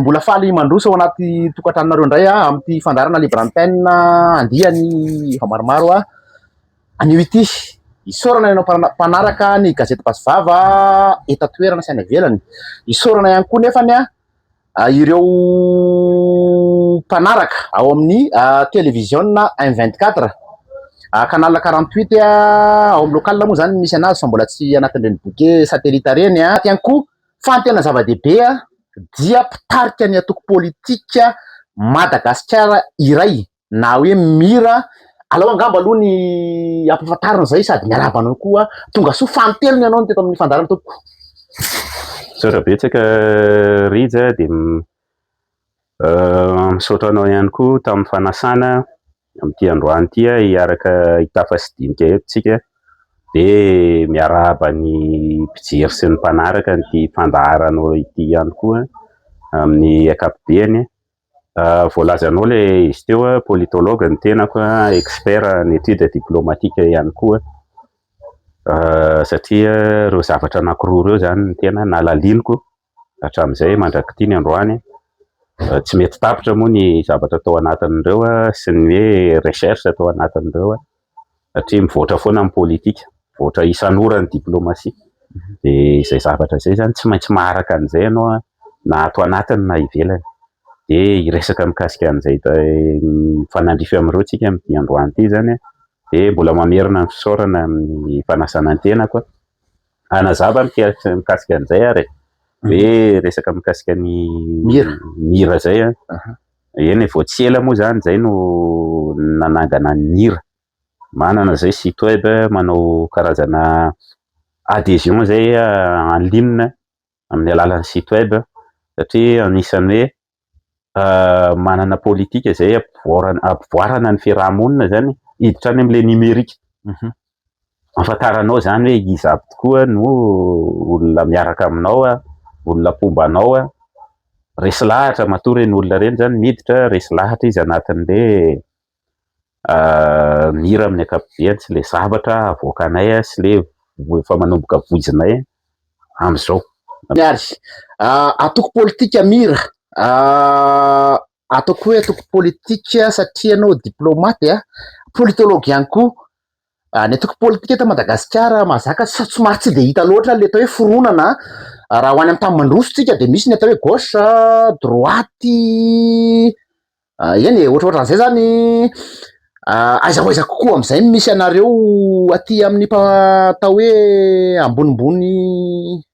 Mbola faly mandroso ao anaty tokantranonareo indray aho amin'ity fandaharana Libre Antenne andiany efa maromaro aho anio ity. Isaorana ianao mpanaraka ny gazety Basy Vava eto an-toerana sy any ivelany. Isaorana ihany koa nefany ireo mpanaraka ao amin'ny televiziona M24, canal 48 ao amin'ny local moa izany misy anazy fa mbola tsy anatin'ireny bouquet satellite ireny. Ihany koa fa ny tena zava-dehibe dia mpitarika ny antoko politika Madagasikara iray na hoe Mira. Alao angamba aloha ny ampahafantarina izay sady miarahaba anao koa. Tonga soa fanintelony ianao no teto amin'ny fandaharana tompoko. Misaotra betsaka Rija dia misaotra anao ihany koa tamin'ny fanasana amin'ity androany ity hiaraka hitafa sy dinika eto tsika dia miarahaba ny mpijery sy ny mpanaraka an'ity fandaharanao ity ihany koa amin'ny ankapobeny. Voalazanao ilay izy teo, politologue ny tenako, expert en études diplomatiques ihany koa satria ireo zavatra anankiroa ireo izany no tena nalaliniko hatramin'izay mandrak'ity ny androany. Tsy mety tapitra moa ny zavatra tao anatin'ireo sy ny hoe recherche tao anatin'ireo satria mivoatra foana ny politika, mivoatra isan'ora ny diplomatie. Dia izay zavatra izay izany tsy maintsy maharaka an'izay ianao na ato anatiny na ivelany. Dia hiresaka mikasika an'izay mifanandrify amin'ireo tsika amin'ity androany ity izany. Dia mbola mamerina ny fisaorana amin'ny fanasana ny tenako hanazava mikasika an'izay ary e. Hoe resaka mikasika ny Mira. Mira izay an. Eny e, vao tsy ela moa izany izay no nanangana ny Mira. Manana izay site web, manao karazana adhésion izay en ligne amin'ny alalan'ny site web satria anisan'ny hoe manana politika izay ampivoarana ny fiaraha-monina izany hiditra any amin'ilay numérique. Ahafantaranao izany hoe iza avy tokoa no olona miaraka aminao, olona mpomba anao. Resy lahatra matoa ireny olona ireny izany miditra, resy lahatra izy anatin'ilay mira amin'ny ankapobeny sy ilay zavatra avoakanay sy ilay efa manomboka voizinay amin'izao. Ary antoko politika mira, ataoko hoe antoko politika satria ianao diplomate, politologue ihany koa. Ny antoko politika eto Madagasikara mahazaka somary tsy dia hita loatra ilay atao hoe fironana. Raha ho any amin'ny tany mandroso tsika dia misy ny atao hoe gauche, droite, eny e, ohatrohatran'izay zany. Aiza ho aiza kokoa amin'izay no misy anareo aty amin'ny atao hoe ambonimbony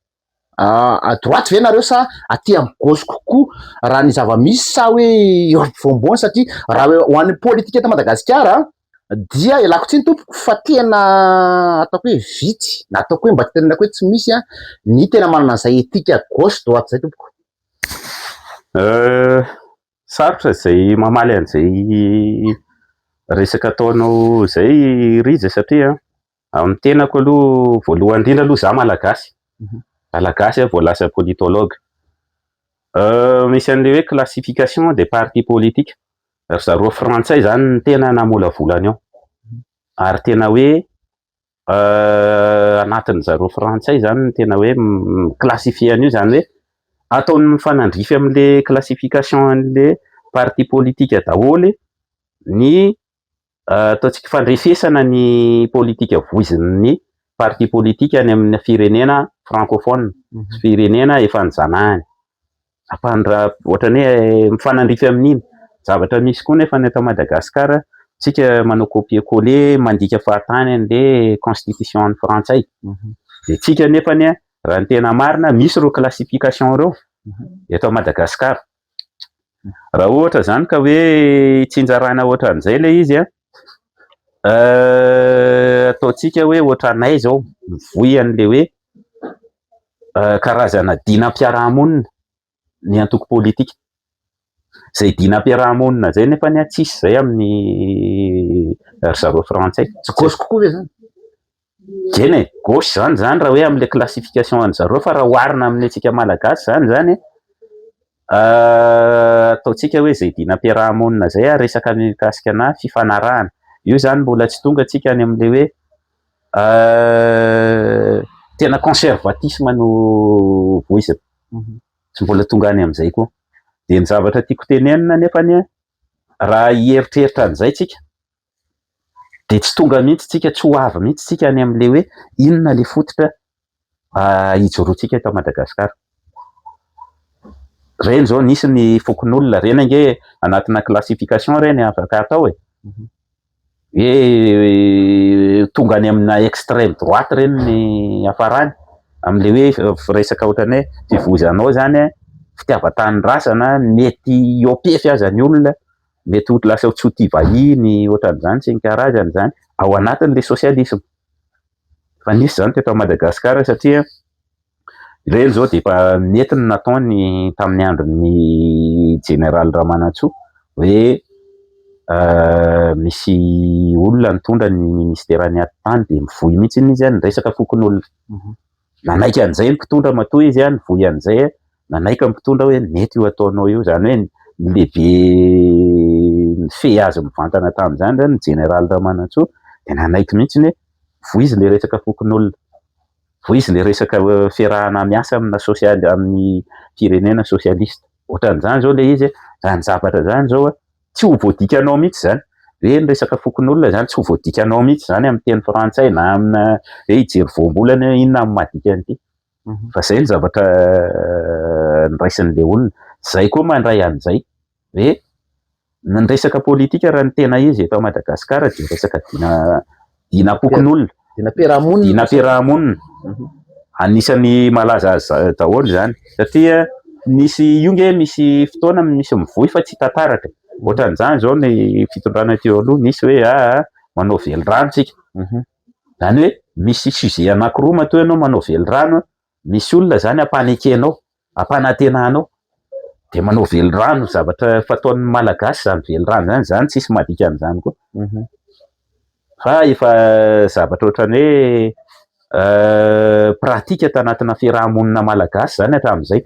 à droite ve nareo sa aty amin'ny gauche kokoa raha ny zava-misy sa hoe eo ampovoampovoany? Satria raha hoe ho an'ny politika eto Madagasikara dia ialako tsiny tompoko fa tena ataoko hoe vitsy na ataoko hoe mba tenenako hoe tsy misy ny tena manana an'izay éthique gauche droite zay tompoko. Sarotra izay mamaly an'izay resaka ataonao izay Rija satria amin'ny tenako aloha voalohany indrindra aloha izaho malagasy, malagasy aho vao lasa politologue. Misy an'ilay hoe classification des partis politiques, ry zareo frantsay izany no tena namolavola an'io ary tena hoe anatin'ny zareo frantsay izany no tena hoe mi-classifier an'io izany hoe ataony mifanandrify amin'ilay classification an'ilay parti politique daholo ny ataontsika fandrefesana ny politika voizin'ny parti politique any amin'ny firenena francophone, firenena efa nijanahany. Ampandra ohatran'ny hoe mifanandrify amin'iny. Zavatra misy koa nefa ny eto Madagasikara, tsika manao copier coller mandika fahatany an'le constitution an'ny frantsay. Dia tsika nefany raha ny tena marina misy ireo classification ireo eto Madagasikara. Raha ohatra izany ka hoe tsinjarana ohatran'izay ilay izy an, ataontsika hoe ohatranay izao mivoy an'ilay hoe karazana dinam-piarahamonina ny antoko politika. Izay dinam-piarahamonina izay nefany an tsisy izay amin'ny ry zareo frantsay. Tsy gauche kokoa ve zany? Eny e, gauche zany zany raha hoe amin'ilay classification an'ny zareo fa raha oharina amin'ny antsika malagasy zany zany ataontsika hoe izay dinam-piarahamonina izay a resaka mikasika na fifanarahana. Io zany mbola tsy tonga antsika any amin'ilay hoe tena conservatisme no voizina. Tsy mbola tonga any amin'izay koa. Dia ny zavatra tiako tenenina nefany an, raha hieritreritra an'izay tsika dia tsy tonga mihitsy tsika, tsy ho avy mihitsy tsika any amin'ilay hoe inona ilay fototra hijoroantsika eto Madagasikara. Ireny izao nisy ny fokonolona, ireny ange anatina classification ireny afaka atao e. Hoe tonga any amina extreme droite ireny ny hafarany, amin'ilay hoe resaka ohatran'ny hoe fivoizanao izany an, fitiavan-tanindrazana, mety hihoa-pefy aza ny olona, mety ho lasa tsy ho tia vahiny ohatran'izany sy ny karazany izany, ao anatin'ilay sosialisma. Efa nisy izany teto Madagasikara satria ireny izao dia efa nety ny nataony tamin'ny andron'ny jeneraly Ramanantsoa hoe misy olona nitondra ny ministeran'ny atitany dia mivoy mihitsy izy niresaka fokonolona. Nanaiky an'izay ny mpitondra matoa izy nivoy an'izay, nanaiky ny mpitondra hoe mety io ataonao io, izany hoe ny lehibe nifehy azy mivantana tamin'izany izany ny jeneraly Ramanantsoa dia nanaiky mihitsy hoe voizy ilay resaka fokonolona, voizy ilay resaka fiarahana miasa amina sosialy amin'ny firenena sosialista. Ohatran'izany izao ilay izy, izany zavatra izany izao tsy ho voadikanao mihitsy izany hoe ny resaka fokonolona izany tsy ho voadikanao mihitsy izany amin'ny teny frantsay na amina hoe hijery voambolana hoe inona no mahadika an'ity. Fa izay ny zavatra niraisin'ilay olona. Izay koa mandray an'izay hoe ny resaka politika raha ny tena izy eto Madagasikara dia resaka dina dinam-pokonolona. Dinam-piarahamonina. Dinam-piarahamonina. Anisan'ny malaza azy daholo izany satria nisy io nge misy fotoana misy mivoy fa tsy hita taratra. Ohatran'izany izao ny fitondrana teo aloha nisy hoe aa manao velirano tsika. Izany hoe misy sujet anankiroa matoa ianao manao velirano, misy olona izany ampanekenao, ampanantenanao dia manao velirano, zavatra fataon'ny Malagasy izany velirano izany, izany tsisy mahadika an'izany koa. Fa efa zavatra ohatran'ny hoe pratique tanatina fiaraha-monina malagasy izany hatramin'izay.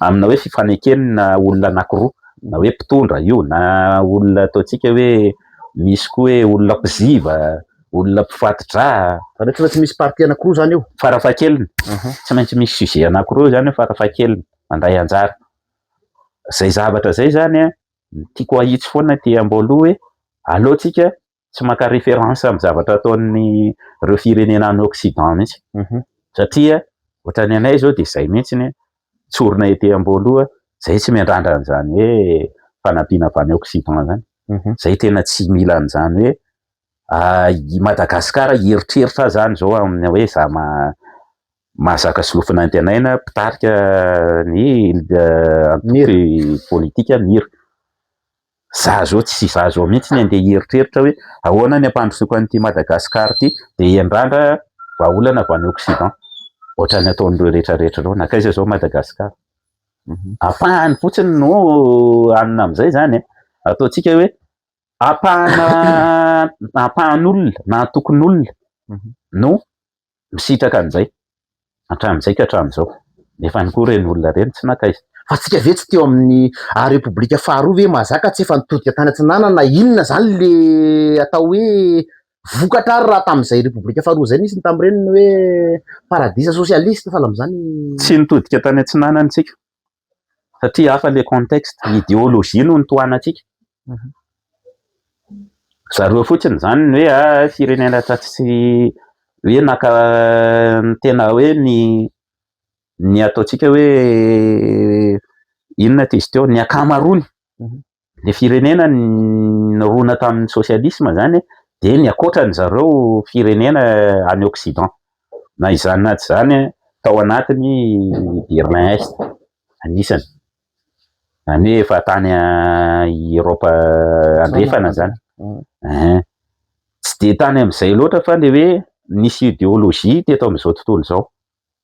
Amina hoe fifanekena olona anankiroa, na hoe mpitondra io, na olona ataontsika hoe misy koa hoe olona mpiziva, olona mpifati-drà. Izany hoe tsy maintsy misy partie anankiroa izany io? Farafahakeliny, tsy maintsy misy sujet anankiroa izany eo farafahakeliny mandray anjara. Izay zavatra izay izany an, tiako ahitsy foana aty am-boaloha hoe aleo tsika tsy maka référence amin'ny zavatra ataon'ny ireo firenena any Occident mihitsy satria ohatran'ny anay izao dia izay mihitsy ny tsorina ety am-boaloha, izay tsy miandrandra an'izany hoe fanampiana avy any Occident izany, izay tena tsy mila an'izany hoe i Madagasikara hieritreritra izany izao amin'ny hoe za mahazaka solofo nantenaina mpitarika ny antoko politika mira. Za zao tsy za zao mihitsy ny andeha hieritreritra hoe ahoana ny hampandrosoako an'ity Madagascar ity dia hiandrandra vahaolana avy any Occident. Ohatran'ny ataon'ireo rehetra rehetra ireo. Nankaiza zao Madagascar? Ampahany fotsiny no hanina amin'izay zany e. Ataontsika hoe ampahana ampahan'olona na antokon'olona no misitraka an'izay hatramin'izay ka hatramin'izao. Nefa ihany koa ireny olona ireny tsy nankaiza. Fa tsika ve tsy teo amin'ny Repoblika faharoa ve mahazaka tsy efa nitodika tany atsinanana inona zany le atao hoe vokatra ary raha tamin'izay Repoblika faharoa zay nisy ny tamin'ireny ny hoe paradisa sosialista sahala amin'izany. Tsy nitodika tany atsinanana isika satria hafa le contexte, idéologie no nitohanantsika. Zareo fotsiny izany ny hoe ah firenena tsy hoe naka ny tena hoe ny ny ataontsika hoe inona ty izy teo, ny ankamaroany le firenena nirona tamin'ny sosialisma zany dia ny ankoatrany zareo firenena any Occident. Na izany na tsy izany tao anatiny Berlin Est anisany. Izany hoe efa tany Eoropa andrefana zany. Ein. Tsy dia tany amin'izay loatra fa le hoe nisy idéologie teto amin'izao tontolo izao.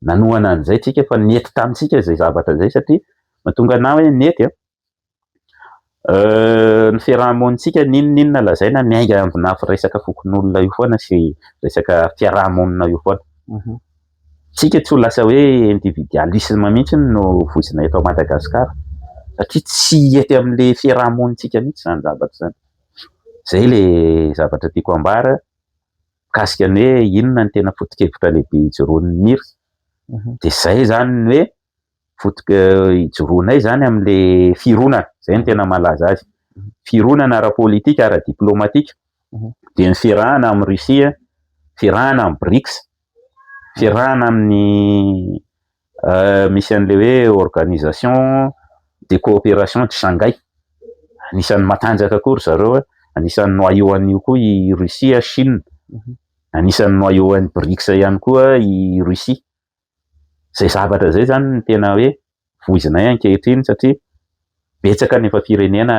Nanohana an'izay tsika fa nety tamintsika izay zavatra izay satria mahatonga anah hoe nety an, ny fiaraha-monintsika n'inon'inona lazaina miainga amina resaka fokonolona io foana sy resaka fiaraha-monina io foana. Tsika tsy ho lasa hoe individualisme mihitsy no voizina eto Madagasikara satria tsy hety amin'le fiaraha-monintsika mihitsy izany zavatra izany. Izay le zavatra tiako ambara mikasika ny hoe inona ny tena foto-kevitra lehibe ijoroan'ny MIR. Dia izay izany ny hoe. Fototra ijoroanay zany amin'le fironana, zay no tena malaza azy. Fironana ara-politika, ara-diplomatika, de ny fiarahana amin'ny Russie, fiarahana amin'ny BRICS, fiarahana amin'ny misy an'le hoe Organisation de coopération de Shanghai. Anisan'ny matanjaka koa ry zareo a, anisan'ny noyau an'io koa i Russie, Chine, anisan'ny noyau an'ny BRICS ihany koa i Russie. Zay zavatra zay zany no tena hoe voizinay ankehitriny, satria betsaka ny efa firenena,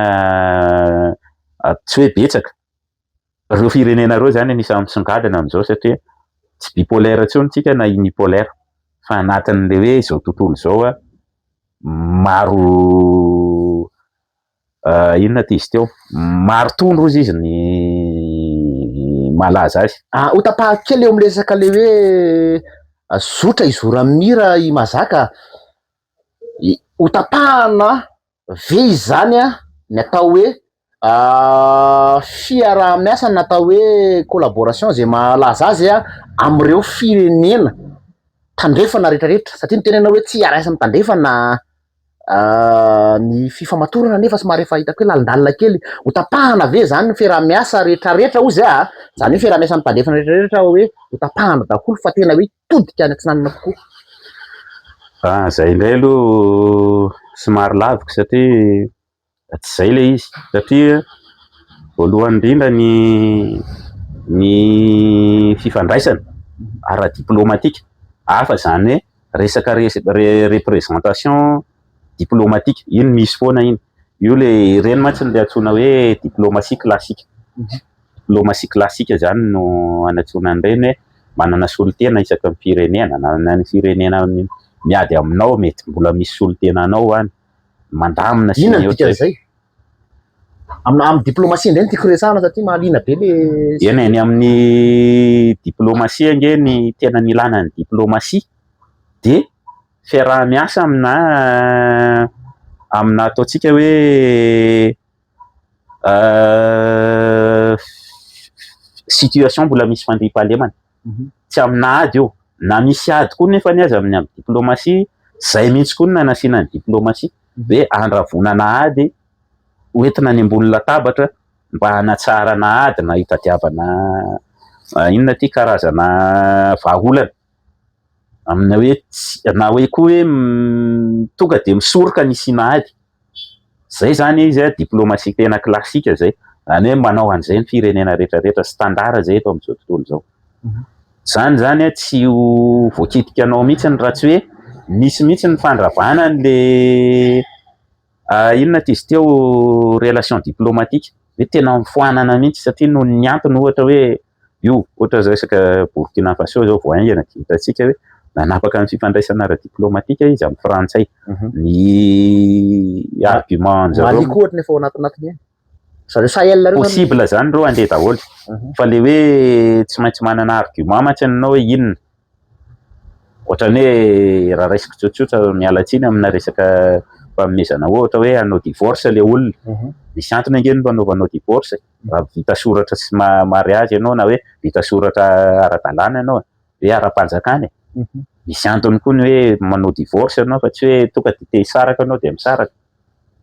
tsy hoe betsaka, ireo firenena ireo zany anisan'ny misongadina amin'izao, satria tsy bipolaire intsony tsika na unipolaire, fa anatin'le hoe izao tontolo izao a maro, inona ty izy teo, maro tondro izy izy ny malaza azy. Ho tapahako kely eo amin'ny resaka le hoe zotra izoran'ny mira i Mazaka. Ho tapahana ve izany a ny atao hoe fiaraha-miasa, na atao hoe collaboration zay mahalaza azy a, am'ireo firenena tandrefana rehetrarehetra? Satria miteny ianao hoe tsy hiara-hiasa amin'ny tandrefana ny fifamatorana, nefa somary efa hitako hoe lalindalina kely. Ho tapahana ve zany ny fiaraha-miasa rehetrarehetra ozy a, zany hoe fiaraha-miasa amin'ny tandrefana rehetrarehetra, hoe ho tapahana daholo fa tena hoe hitodika any atsinanana kokoa? Zay indray aloha somary laviko, satria tsy zay le izy, satria voalohany indrindra ny fifandraisana ara-diplomatika hafa, zany hoe resaka représentation diplomatique iny misy foana iny io, le ireny mantsy le antsoina hoe diplomatie classique. Diplomatie classique zany no anantsoina an'ireny, hoe manana solontena isaky ny firenena, na ny firenena miady aminao mety mbola misy solontenanao any mandamina sy Inona ny no ohatr'izay. Dikan'izay amin'ny diplomatie indray no tiako resahana, satria mahaliana be le Eny, eny amin'ny diplomatie ange, ny tena nilana ny diplomatie de fiaraha-miasa amina ataontsika hoe situation mbola misy fandriampahalemana, tsy amina ady io, na misy ady koa nefa ny aza amin'ny diplomatie. Zay mihitsy koa no nanasiana ny diplomatie, hoe andravonana ady, hoentina any ambony latabatra mba hanatsarana ady na hitadiavana inona ty karazana vahaolana amina hoe tsy na hoe koa hoe tonga de misoroka ny isiana ady. Zay zany izy a, diplomatie tena classique zay, zany hoe manao an'izay ny firenena rehetrarehetra, standard zay eto amin'izao tontolo izao. Zany a tsy ho voakitika anao mihitsy raha tsy hoe misy mihitsy ny fandravana an'le inona ty izy teo, relation diplomatique, hoe tena mifoanana mihitsy, satria noho ny antony ohatra hoe io, ohatra resaka Burkina Faso zao vao haingana de hitantsika hoe nanapaka ny fifandraisana ara-diplomatika izy amin'ny frantsay, ny argument an'zareo. Mali koa ohatra nefa ao anatinatiny eny zareo Sahel reo zany. Possible zany reo andeha daholo, fa le hoe tsy maintsy manana argument mantsy ianao hoe inona. Ohatran'ny hoe raha raisiko tsotsotra, miala tsiny amina resaka fanomezana ohatra, hoe hanao divorce le olona, misy antony ange ny fanaovanao divorce. Raha vita soratra sy mariage ianao, na hoe vita soratra ara-dalàna ianao, hoe ara-panjakana e, misy antony koa ny hoe manao divorce ianao, fa tsy hoe tonga de te hisaraka ianao de misaraka.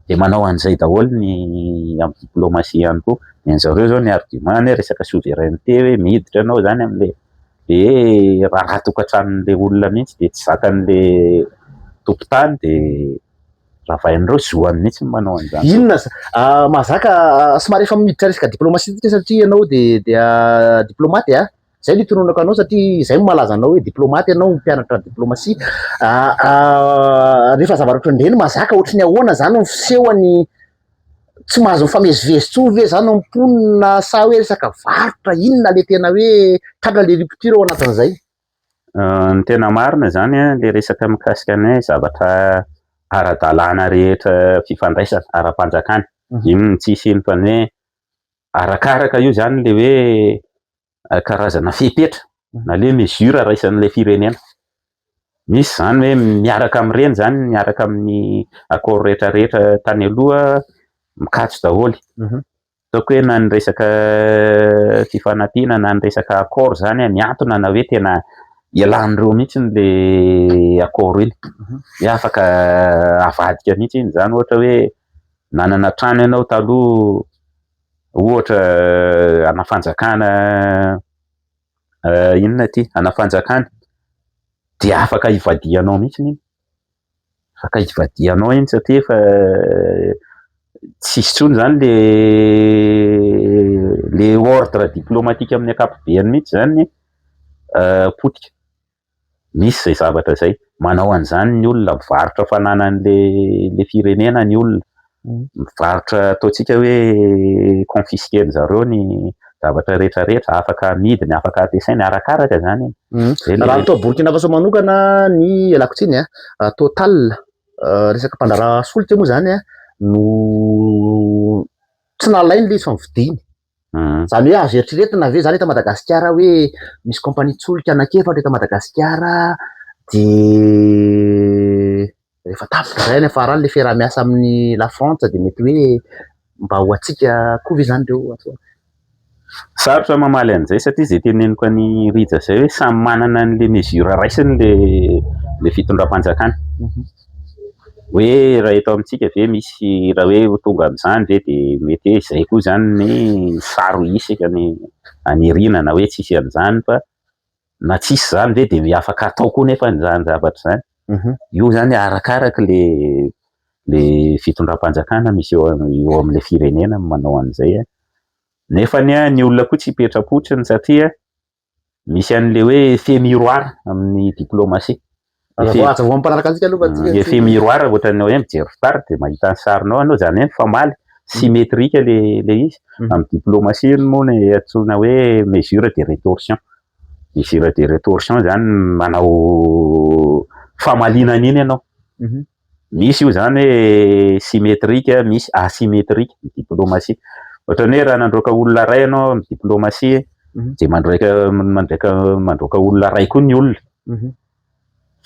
De manao an'izay daholo ny amin'ny diplomatie ihany koa. Ny an'zareo zao ny argument ny hoe resaka souveraineté, hoe miditra ianao zany am'le de raharaha tokantranon'le olona mihitsy, de tsy zakan'le tompon-tany, de ravain'ireo zoany mihitsy ny manao an'izany. Inona mahazaka somary efa miditra resaka diplomatie tsika, satria ianao de dia diplomate a, zay no itononako anao, satria zay no malaza anao hoe diplomate ianao, mpianatra diplomatie. Rehefa zavatra ohatran'ireny mahazaka, ohatry ny ahoana zany ny fisehony? Tsy mahazo mifamezivezy intsony ve zany ny mponina, sa hoe resaka varotra inona le tena hoe tratra le rupture ao anatin'izay? Ny tena marina zany a, le resaka mikasika ny hoe zavatra ara-dalàna rehetra, fifandraisana ara-panjakana iny no tsisy iny, fa ny hoe arakaraka io zany le hoe karazana fepetra na le mesure raisan'ilay firenena. Misy zany hoe miaraka amin'ireny zany, miaraka amin'ny accord rehetrarehetra tany aloha, mikatso daholo. Ataoko hoe na ny resaka fifanampiana na ny resaka accord zany a, miantona na hoe tena Ialan'ireo mihitsy le accord iny, hoe afaka avadika mihitsy iny zany. Ohatra hoe nanana trano ianao taloha, ohatra ana fanjakana, inona ty, ana fanjakana, de afaka ivadianao mihitsy iny, afaka ivadianao iny satria efa tsisy intsony zany le ordre diplomatique amin'ny ankapobeany mihitsy zany potika. Misy zay zavatra zay, manao an'izany ny olona, mivarotra fananan'le le firenena ny olona, mivarotra, ataontsika hoe confisquer zareo ny zavatra rehetrarehetra, afaka amidiny, afaka ampiasainy arakaraka zany iny. Zay le Raha atao Burkina Faso manokana ny ialako tsiny a, Total, resaka mpandraharaha solika moa zany a, no tsy nalainy le izy fa nividiny. Zany hoe azo eritreretina ve zany eto Madagasikara hoe misy compagnie tsolika anankiefatra eto Madagasikara, de rehefa tapitra zay any afarany le fiaraha-miasa amin'ny La Frantsa, de mety hoe mba ho antsika koa ve zany reo atao? Sarotra mamaly an'izay satria zay teneniko any Rija zay hoe samy manana an'le mesure raisiny le fitondram-panjakana. Hoe raha eto amintsika ve misy, raha hoe ho tonga amin'izany ve, de mety hoe zay koa zany ny sary isika ny anirina na hoe tsisy an'izany, fa na tsisy zany ve de afaka atao koa nefa zany zavatra zany. Io zany arakaraka le fitondram-panjakana misy eo am'le firenena manao an'izay a. Nefany a, ny olona koa tsy hipetra-potsiny satria misy an'le hoe effet miroir amin'ny diplomatie. Azavao mampanaraka antsika aloha fa tsika Effet miroir, ohatran'ny hoe mijery fitaratra de mahita ny sarinao anao, zany hoe mifamaly, symétrique le izy. Amin'ny diplomatie moa ny antsoina hoe mesure de rétorsion. Mesure de rétorsion zany manao famaliana an'iny ianao. Misy io zany hoe symétrique, misy asymétrique ny diplomatie. Ohatran'ny hoe raha nandroaka olona ray ianao amin'ny diplomatie, de mandroaka olona ray koa ny olona.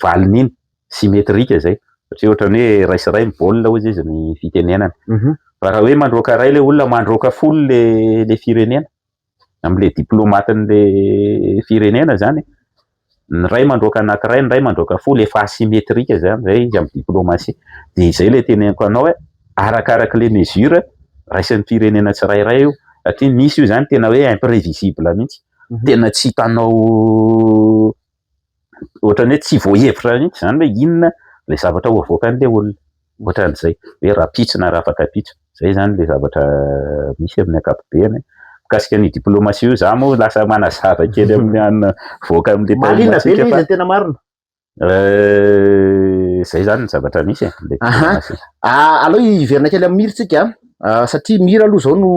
Valin'iny symétrique zay, satria ohatran'ny hoe ray sy ray ny baolina hozy izy ny fitenenana. Fa raha hoe mandroaka ray le olona, mandroaka 10 le firenena am'le diplomatin'le firenena zany. Ny ray mandroaka anankiray, ny ray mandroaka 10, efa asymétrique zany zay izy amin'ny diplomatie. De zay le teneniko anao hoe arakaraka le mesure raisin'ny firenena tsirairay io, satria misy io zany tena hoe imprévisible mihitsy. Tena tsy hitanao, ohatran'ny hoe tsy voahevitra mihitsy zany hoe inona le zavatra ho avoakan'le olona. Ohatran'izay hoe rahampitso na raha afaka ampitso. Zay zany le zavatra misy amin'ny ankapobeany. Mikasika ny diplomatie io, za moa lasa manazava kely amin'ny anina voaka amin'le Marina be thème le fa izy, tena marina. Zay zany ny zavatra misy e, le diplomatie. Ah, aloha hiverina kely amin'ny Mira tsika, satria Mira aloha zao no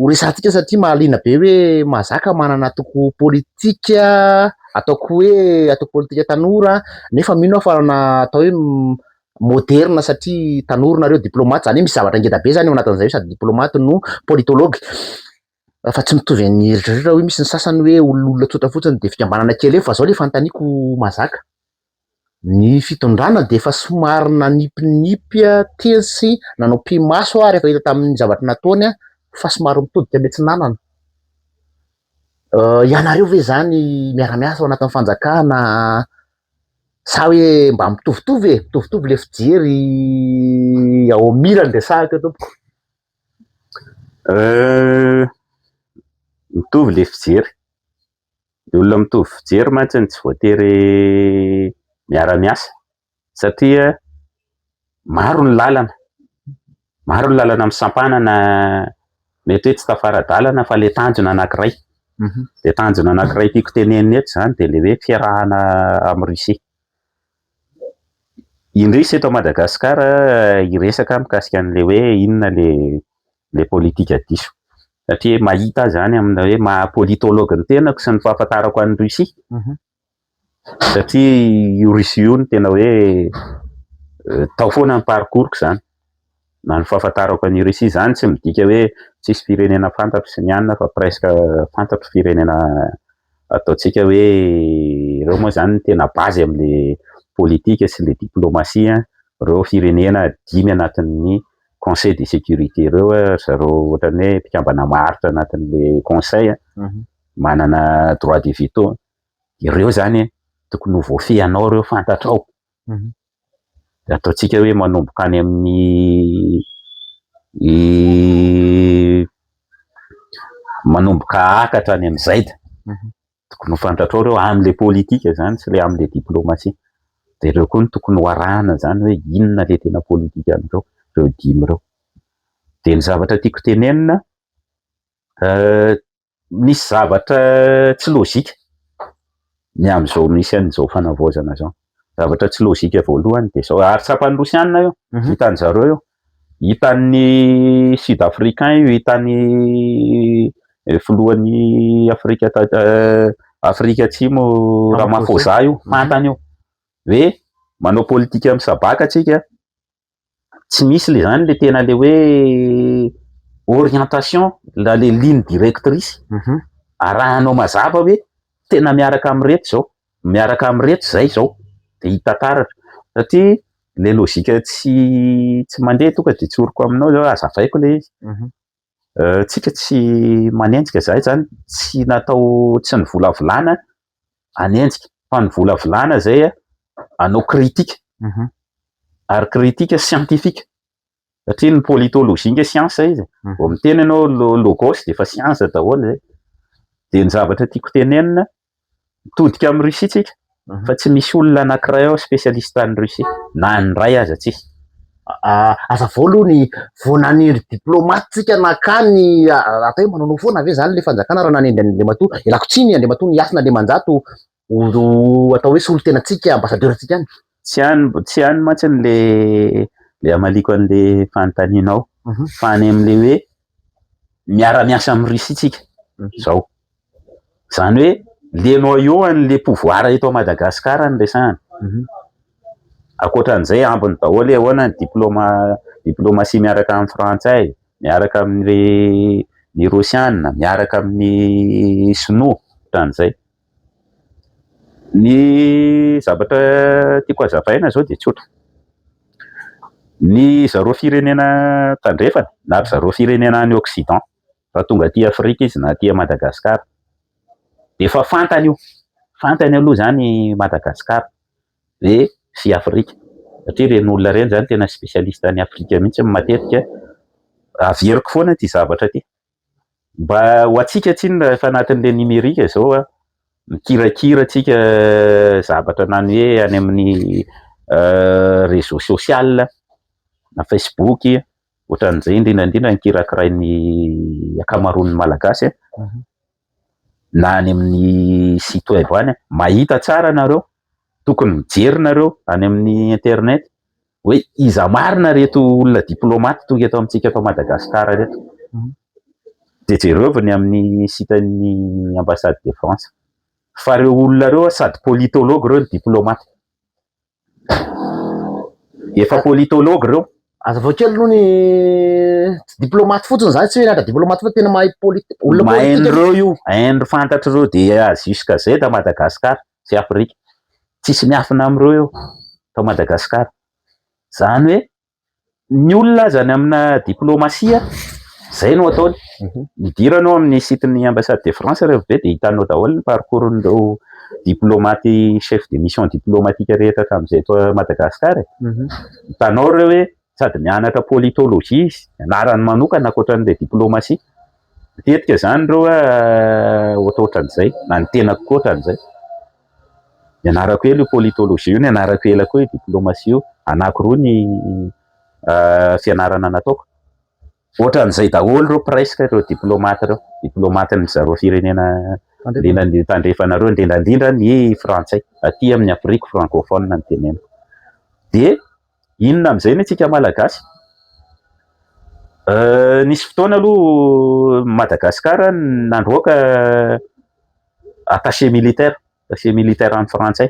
ho resahantsika, satria mahaliana be hoe mahazaka manana antoko politika, ataoko hoe antoko politika tanora, nefa mino aho fa na atao hoe moderne satria tanora nareo, diplomate, zany hoe misy zavatra ngeda be zany ao anatin'izay hoe sady diplomate no politologue. Fa tsy mitovy ny eritreritra hoe misy ny sasany hoe olona tsotra fotsiny de fikambanana kely eo. Fa zao le fanontaniako mahazaka. Ny fitondrana de efa somary nanipinipy teny sy nanao pi-maso aho rehefa hita tamin'ny zavatra nataony fa somary mitodika miatsinanana. Ianareo ve zany miara-miasa ao anatin'ny fanjakana sa hoe mba mitovitovy e? Mitovitovy le fijery ao Mira ny resahako eo, tompoko. Mitovy le fijery. Ny olona mitovy fijery mantsy tsy voatery miara-miasa satria maro ny lalana. Maro ny lalana misampanana, mety hoe tsy tafara-dalana fa le tanjona anankiray. Le tanjona anankiray tiako tenenina eto zany de le hoe fiarahana amin'ny Russie. Indrisy eto Madagasikara hiresaka mikasika an'le hoe inona le politika diso. Satria mahita zany amina hoe maha politologue ny tenako sy ny fahafantarako an'i Russie. Satria io Russie io no tena hoe tao foana ny parcours-ko zany. Na ny fahafantarako an'i Russie zany tsy midika hoe tsisy firenena fantatro sy ny anona, fa presque fantatro firenena ataontsika hoe ireo moa zany no tena base am'le politika sy le diplomatie. Ireo firenena dimy anatin'ny conseil de sécurité ireo ry zareo ohatran'ny hoe mpikambana maharitra anatin'le conseil, manana droit de veto. Ireo zany Tokony ho voafehinao ireo, fantatrao. De ataontsika hoe manomboka any amin'ny manomboka A ka hatrany amin'ny Z. Tokony ho fantatrao ireo amin'ilay politika zany sy ilay amin'ilay diplomatie. De ireo koa no tokony ho arahana zany hoe inona ilay tena politika amin'ireo, ireo dimy ireo. De ny zavatra tiako tenenina, misy zavatra tsy lôzika ny amin'izao misy an'izao fanavaozana zao. Zavatra tsy lôzika voalohany de zao, ary tsapan'ny Rosiana io, hitan'ny zareo io, hitan'ny Sud africain io, hitan'ny filohan'ny Afrika Afrika Atsimo Ramaphosa io, fantany io hoe manao politika misabaka atsika, tsy misy le zany le tena le hoe orientation na le ligne directrice arahanao mazava hoe tena miaraka amin'ireto zao, miaraka amin'ireto zay zao, de hita taratra satria le lôzika tsy mandeha tonga de tsoriko aminao zao, azavaiko le izy. Tsika tsy manenjika zahay zany, tsy natao, tsy nivolavolana hanenjika fa nivolavolana zay hanao critique ary critique scientifique satria ny politologie nge science izy, vao miteny ianao logos de efa science daholo zay. De ny zavatra tiako tenenina, mitodika amin'ny Russie tsika fa tsy misy olona anankiray ao spécialiste any Russie na ny ray aza tsisy. Azavao aloha ny vao nanendry diplomate tsika nakany, atao hoe manaonao foana ve zany le fanjakana raha nanendry an'Andriamatoa, ialako tsiny, Andriamatoa Ny Hasina Andriamanjato ho atao hoe solontenantsika, ambassadeur antsika any? Tsy any, tsy any mantsy le le amaliko an'le fanontanianao fa any am'le hoe miara-miasa amin'ny Russie tsika zao. Zany hoe le noyau an'le pouvoir eto Madagasikara no resahana. Ankoatran'izay ambiny daholo hoe ahoana ny diplomatie miaraka amin'ny frantsay, miaraka amin'ny ny Rosiana, miaraka amin'ny sinoa, ohatran'izay. Ny zavatra tiako hazavaina zao de tsotra. Ny zareo firenena tandrefana na ry zareo firenena any Occident raha tonga aty Afrika izy na aty Madagasikara de efa fantany io, fantany aloha zany Madagasikara hoe sy Afrika satria ireny olona ireny zany tena spécialiste any Afrika mihitsy matetika. Averiko foana ity zavatra ity mba ho antsika tsinona efa anatin'le numérique zao a, mikirakira tsika zavatra na ny hoe any amin'ny réseau social na Facebook ohatran'izay indrindra indrindra ny kirakirain'ny ankamaroan'ny Malagasy na any amin'ny site web any, mahita tsara nareo, tokony mijery nareo any amin'ny internet hoe iza marina reto olona diplomate tonga eto amintsika eto Madagasikara reto. De jereo ny amin'ny site-n'ny ambassade de France fa reo olona reo sady politologue reo no diplomate. Efa politologue reo. Azavao kely aloha ny tsy diplomate fotsiny zany, tsy hoe nianatra diplomate fa tena mahay olona Mahay politika. an'ireo io, hainy fantatr'ireo de A jusqu'à Z à Madagascar sy Afrika. Tsisy miafina amin'ireo io tao Madagasikara. Zany hoe ny olona aza any amina diplomasia zay no ataony. Midiranao amin'ny site-n'ny ambassade de France rehefa be de hitanao daholo ny parcours-n'ireo diplomate, chef de mission diplomatique rehetra hatramin'izay eto Madagasikara e. Hitanao ireo hoe sady mianatra politologie izy, anarany manokana ankoatran'ilay diplomatie. Matetika zany ireo ohatrohatran'izay, na ny tenako koa ohatran'izay. Nianarako ela io politologie io, nianarako ela koa io diplomatie io, anankiroa ny fianarana nataoko. Ohatran'izay daholo ireo presque ireo diplomate ireo, diplomaten'ny zareo firenena indrindra tandrefana ireo, indrindra indrindra ny frantsay aty amin'ny Afrique francophone no teneniko. De inona amin'izay ny antsika Malagasy? Nisy fotoana aloha Madagasikara nandroaka attaché militaire, attaché militaire amin'ny frantsay.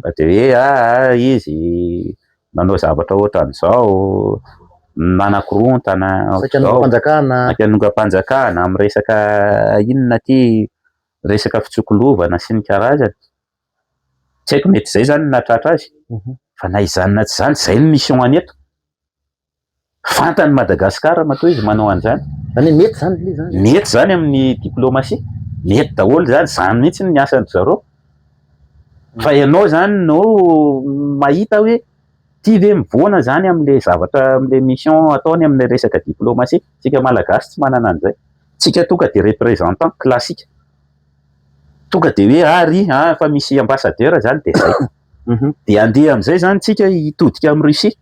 Fa de hoe izy nanao zavatra ohatran'izao, nanakorontana Saika nanongam-panjakana. Saika nanongam-panjakana amin'ny resaka inona ty, resaka fitsokolovana sy ny karazany. Tsy haiko mety zay zany no nahatratra azy fa na izany na tsy izany zay ny mission any eto. Fantany Madagasikara matoa izy manao an'izany. Zany hoe mety zany le zany. Mety zany amin'ny diplomatie, mety daholo zany, zany mihitsy ny asan-dry zareo. Fa ianao zany no mahita hoe ty ve mivoana zany am'le zavatra, am'le mission ataony am'le resaka diplomatie. Tsika Malagasy tsy manana an'izay. Tsika tonga de représentant classique. Tonga de hoe ary fa misy ambassadeur zany de zay. De andeha am'izay zany tsika hitodika amin'ny Russie.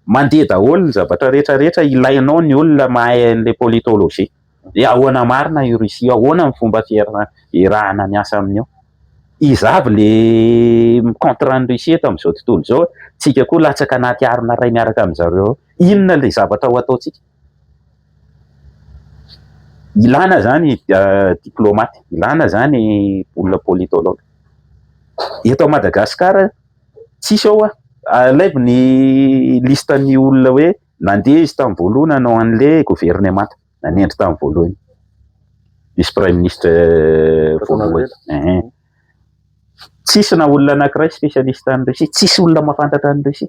Mandeha daholo ny zavatra rehetrarehetra, ilainao ny olona mahay an'le politologie. Hoe ahoana marina i Russie, ahoana ny fomba iarahana miasa aminy eo. Iza avy le contre an'i Russie eto amin'izao tontolo izao, tsika koa latsaka anaty arina ray miaraka amin'zareo ao. Inona le zavatra ho ataontsika? Ilana zany diplomate, ilana zany olona politologue. Eto Madagasikara tsisy ao alaivo ny listan'ny olona hoe nandeha izy tamin'ny voalohany nanao an'le gouvernement, nanendry tamin'ny voalohany. Vice premier ministre voalohany. Tsisy na olona anankiray spécialiste any Russie, tsisy olona mahafantatra an'i Russie.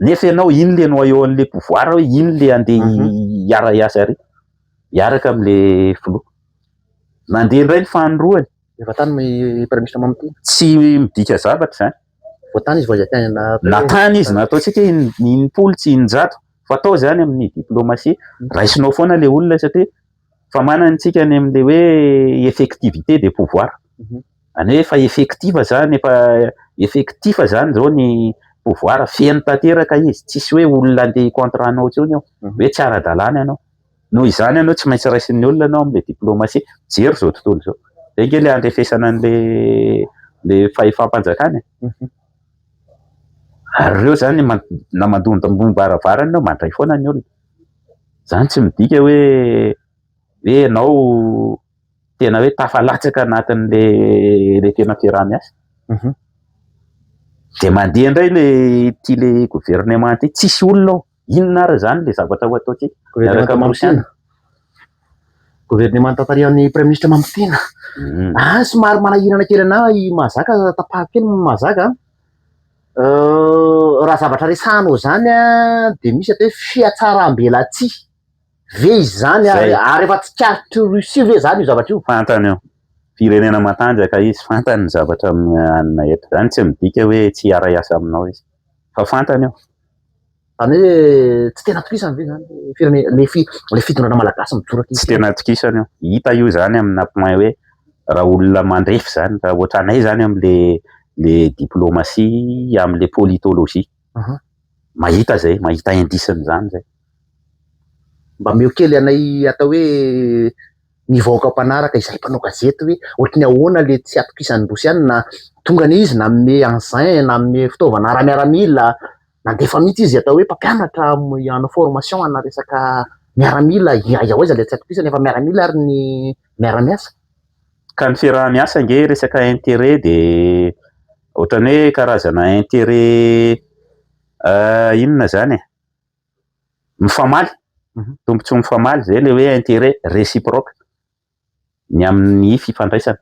Nefa ianao iny le noyau an'le pouvoir hoe iny le andeha hiara-hiasa ary hiaraka am'le filoha. Nandeha indray ny fahandroany. Efa tany ny premier ministre Mamitiana. Tsy midika zavatra zany. Vao tany izy vao izay Na tany izy na ataontsika 60 tsy 600 fa atao zany amin'ny diplomatie, raisinao foana le olona satria fa manana antsika any am'le hoe effectivité de pouvoir. Zany hoe efa effective zany, efa effectif zany zao ny pouvoir, feno tanteraka izy, tsisy hoe olona andeha contre anao intsony eo, hoe tsy ara-dalàna ianao. Noho izany ianao tsy maintsy raisin'ny olona ianao am'le diplomatie. Jery zao tontolo zao. Zay nge le andrefesana an'le le fahefam-panjakana e. Ary reo zany na mandondom-baravarana ianao mandray foana ny olona. Zany tsy midika hoe ianao tena hoe tafalatsaka anatin'le le tena fiaraha-miasa. De mandeha indray le ty le gouvernement ty, tsisy olona ao. Inona ary zany le zavatra ho ataontsika miaraka amin'ny Rosiana? Gouvernement tarihan'ny premier ministre Mamitiana. Ah, somary manahirana kely anahy mahazaka, tapahako kely mahazaka. Raha zavatra resahanao zany a, de misy atao hoe fihatsaram-belatsihy ve izy zany Zay. Ary efa tsikaritry Russie ve zany io zavatra io? Fantany io. Firenena matanjaka izy, fantany ny zavatra anina eto. Zany tsy midika hoe tsy hiara-hiasa aminao izy. Fa fantany io. Zany hoe tsy tena atokisany ve zany firene le fi le fitondrana malagasy mijoro Tsy tena atokisany io. Hita io zany amina point hoe raha olona mandrefy zany, raha ohatranay zany am'le le diplomatie, am'le politologie. Mahita zay, mahita indice-n'izany zay. Mba meo kely anay atao hoe ny vahoaka mpanaraka izay mpanao gazety hoe ohatry ny ahoana le tsy atokisan'ny Rosiana, tonga anie izy nanome engin, nanome fitaovana ara-miaramila, nandefa mihitsy izy atao hoe mpampianatra hanao formation ana resaka miaramila, aiza ho aiza le tsy atokisany efa miaramila ary ny miara-miasa. Ka ny fiaraha-miasa nge resaka intérêt, de ohatran'ny hoe karazana intérêt inona zany e? Mifamaly, tombontsoa mifamaly zay le hoe intérêt réciproque ny amin'ny fifandraisana,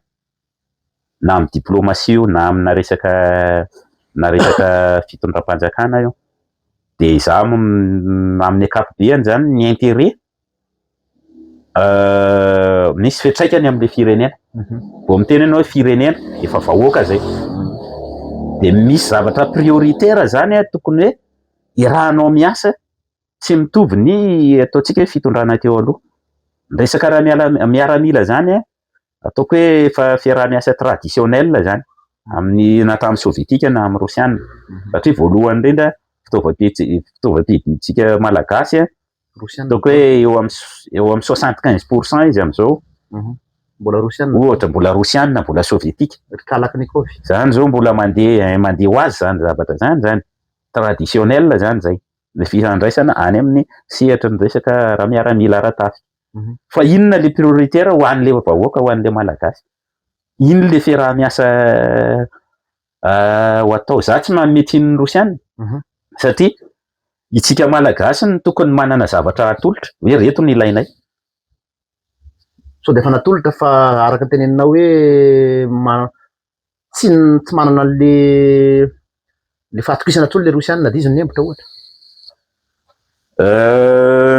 na amin'ny diplomatie io na amina resaka na resaka fitondram-panjakana io. De izaho amin'ny ankapobeny zany ny intérêt misy fiantraikany amin'le firenena. Vao miteny ianao hoe firenena efa vahoaka zay. De misy zavatra prioritaire zany a tokony hoe iarahanao miasa, tsy mitovy ny ataontsika hoe fitondrana teo aloha. Ny resaka raha miala miaramila zany a, ataoko hoe efa fiaraha-miasa traditionnel zany amin'ny na tamin'ny sovietika na amin'ny rosiana. Satria voalohany indrindra fitaovam-piadidintsika malagasy a, ataoko hoe eo amin'ny 75% izy amin'izao. Mbola rosiana. Ohatra mbola rosiana, mbola sovietika. Kalachnikov. Zany zao mbola mandeha ho azy zany zavatra zany. Traditionnel zany zay. Le fifandraisana any amin'ny sehatry ny resaka raha miaramila ara-tafika. Fa inona le prioritaire ho an'le vahoaka, ho an'le malagasy? Ino le fiaraha-miasa ho atao? Za tsy manome tsiny ny Rosiana satria itsika malagasy no tokony manana zavatra atolotra hoe reto no ilainay. Sao de efa natolotra fa araka ny teneninao hoe tsy manana an'le le fahatokisana intsony le Rosiana de izy no niembotra ohatra.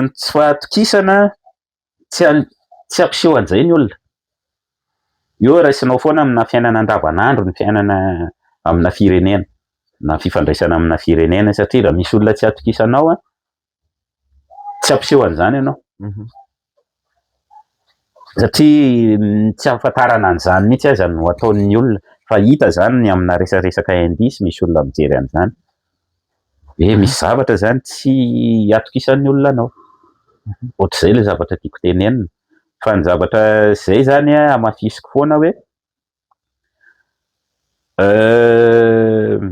Ny tsy fahatokisana tsy ampiseho an'izay ny olona. Io raisinao foana amina fiainana andavanandro ny fiainana amina firenena na fifandraisana amina firenena, satria raha misy olona tsy atokisanao a, tsy hampiseho an'izany ianao satria tsy ahafantarana an'izany mihitsy aza no ataon'ny olona, fa hita zany ny amina resaresaka indice, misy olona mijery an'izany hoe misy zavatra zany tsy atokisan'ny olona anao. Ohatr'izay le zavatra tiako tenenina, fa ny zavatra zay zany a hamafisiko foana hoe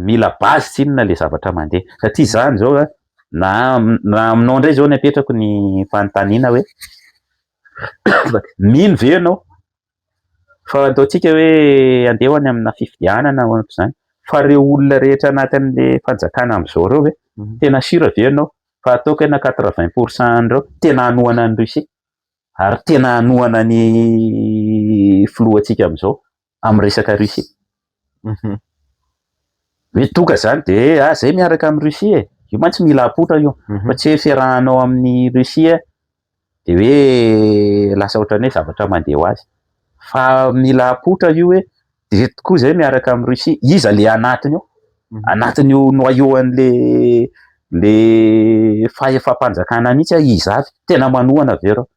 mila base tsinona le zavatra mandeha, satria zany zao a na aminao indray zao ny apetrako ny fanontaniana hoe mino ve ianao fa ataontsika hoe andeha ho any amina fifidianana ohatr'izany, fa reo olona rehetra anatin'le fanjakana am'izao reo ve tena sûr ve ianao fa ataoko hoe na 80% an'ireo tena hanohana an'i Russie ary tena hanohana ny filohantsika am'izao amin'ny resaka Russie? Hoe tonga zany de ah zay miaraka amin'ny Russie e, io mantsy mila apoitra io, fa tsy hoe fiarahanao amin'ny Russie de hoe lasa ohatran'ny hoe zavatra mandeha ho azy, fa mila apoitra io hoe de tokoa zay miaraka amin'ny Russie, iza le anatiny io, anatin'io noyau an'le le fahefam-panjakana mihitsy a, iza avy tena manohana ve reo?